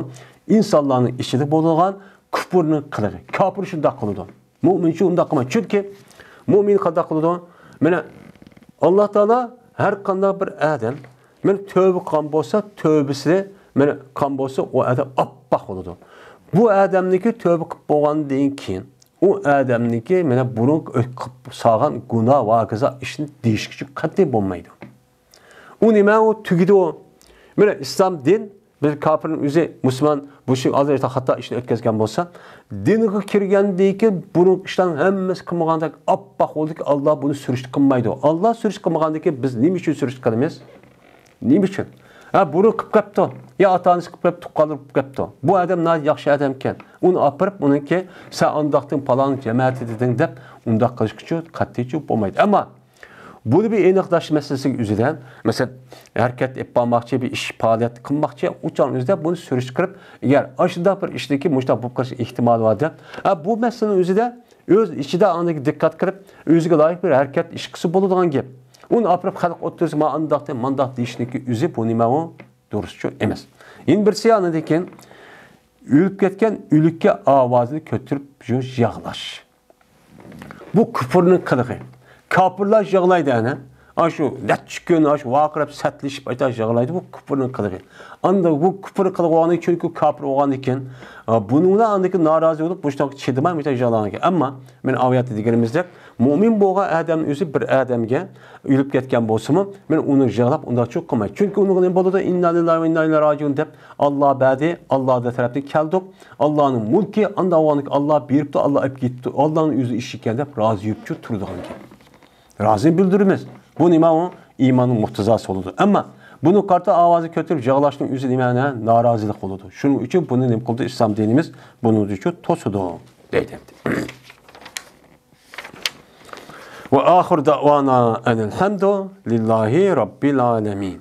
ئىنسانلارنىڭ ئىچىدە بولىدىغان كۇپۇرنىڭ قىلىقى. كاپىر شۇنداق قىلىدۇ. مۇئمىن شۇنداق قىلمايدۇ. چۈنكى مۇئمىن قانداق قىلىدۇ؟ مانا، ئاللا تائالا ھەر قانداق بىر ئادەم، مانا، تۆۋە قىلغان بولسا، تۆۋىسى، مانا، قىلغان بولسا، ئۇ ئادەم ئاپئاق بولىدۇ. بۇ ئادەمنىڭكى تۆۋە قىلىپ بولغاندىن كېيىن، ئۇ ئادەمنىڭكى، مانا، بۇرۇن قىلىپ سالغان گۇناھ ۋە ھاكازا ئىشنى دېيىشكىچە قەتئىي بولمايدۇ. ئۇ نېمە؟ ئۇ تۈگىدى ئۇ. مانا، ئىسلام دىن، بىر كاپىرنىڭ ئۆزى مۇسۇلمان، بۇ ئىشنى ئالدىن خاتا ئىشنى ئۆتكەزگەن بولسا، دىنغا كىرگەندىن كېيىن بۇرۇنقى ئىشلارنىڭ ھەممىسى قىلمىغاندەك ئاپئاق بولدىكى، ئاللا بۇنى سۈرۈشتە قىلمايدۇ. ئاللا سۈرۈشتە قىلمىغاندىن كېيىن بىز نېمە ئۈچۈن سۈرۈشتە قىلىمىز؟ نېمە ئۈچۈن؟ ھە، بۇرۇن قىلىپ كەپتۇ. يا ئاتا-ئانىسى قىلىپ كەپتۇ، تۇغقانلىرى قىلىپ كەپتۇ. بۇ ئادەم ناھايىتى ياخشى ئادەمكەن. ئۇنى ئاپىرىپ، ئۇنىڭكى، سەن ئانداقتىن پالان جەمەتى دېدىڭ دەپ، ئۇنداق قىلىشقىچۇ قەتئىيچۇ بولمايدۇ. ئەمما بۇنى بىر ئېنىقلاش مەسىلىسىگە ئۆزىدە، مەسىلەن، ھەرىكەت ئېلىپ بارماقچى، بىر ئىش، پائالىيەت قىلماقچى، ئۇ چاغنىڭ ئۆزىدە بۇنى سۈرۈشتۈرۈپ، ئەگەر ئاشۇنداق بىر ئىشنىڭكى مۇشۇنداق بولۇپ قېلىش ئېھتىمالى بار دەپ، ھە، بۇ مەسىلىنىڭ ئۆزىدە ئۆز ئىچىدە ئاندىكى دىققەت قىلىپ، ئۆزىگە لايىق بىر ھەرىكەت ئىش قىلسا بولىدىغان گەپ. ئۇنى ئاپىرىپ خەلق ئوتتۇرىسىغا مانا ئانداقتى، مانداق دېيىشنىڭكى ئۆزى بۇ نېمە ئۇ؟ دۇرۇسچۇ ئەمەس. يەنە بىرسى ئاندىن كېيىن ئۆلۈپ كەتكەن ئۆلۈككە ئاۋازىنى كۆتۈرۈپ يىغلاش. بۇ كۇپۇرنىڭ قىلىقى. كاپىرلار يىغلايدۇ ئەنە. ئاشۇ نەچچە كۈن ئاشۇ ۋارقىراپ، سەتلىشىپ ئايتا يىغلايدۇ. بۇ كۇپۇرنىڭ قىلىقى. ئاندا بۇ كۇپۇر قىلغان، چۈنكى كاپىر بولغاندىكىن، ئا، بۇنىڭدا ئاندىكى نارازى بولۇپ، مۇشۇنداق چىدىماي مۇشۇنداق يىغلىغانىكەن. ئەمما مەن ئاۋۇ يەردە دېگىنىمىزدەك، مۆمىن بولغان ئادەم ئۆزى بىر ئادەمگە ئۆلۈپ كەتكەن بولسىمۇ، مەن ئۇنى يىغلاپ ئۇنداق چوق قىلماي. چۈنكى ئۇنىڭغا نېمە بولىدۇ؟ ئىننا لىللاھى ۋە ئىننا ئىلەيھى راجىئۇن دەپ، ئاللا بەردى، ئاللا تەرەپتىن كەلدۇق، ئاللانىڭ مۇلكى، ئاندا ئاللا بېرىپتۇ، ئاللا ئېلىپ كېتىپتۇ، ئاللانىڭ ئۆزى ئىشى ئىكەن دەپ رازى يۈرۈپچۇ تۇرىدىغان گەپ. رازى بىلدۈرىمىز. بۇ نېمە ئۇ؟ ئىماننىڭ مۇقتىزاسى بولىدۇ. ئەمما بۇنى قارىتا ئاۋازى كۆتۈرۈپ يىغلاشنىڭ ئۆزى نېمە؟ نارازىلىق بولىدۇ. شۇنىڭ ئۈچۈن بۇنى نېمە قىلدى؟ ئىسلام دىنىمىز بۇنىڭ ئۈچۈن توسىدۇ، دەيدۇ. ۋە ئاخىر دەۋانا ئەنىل ھەمدۇ لىللاھى رەببىل ئالەمىن.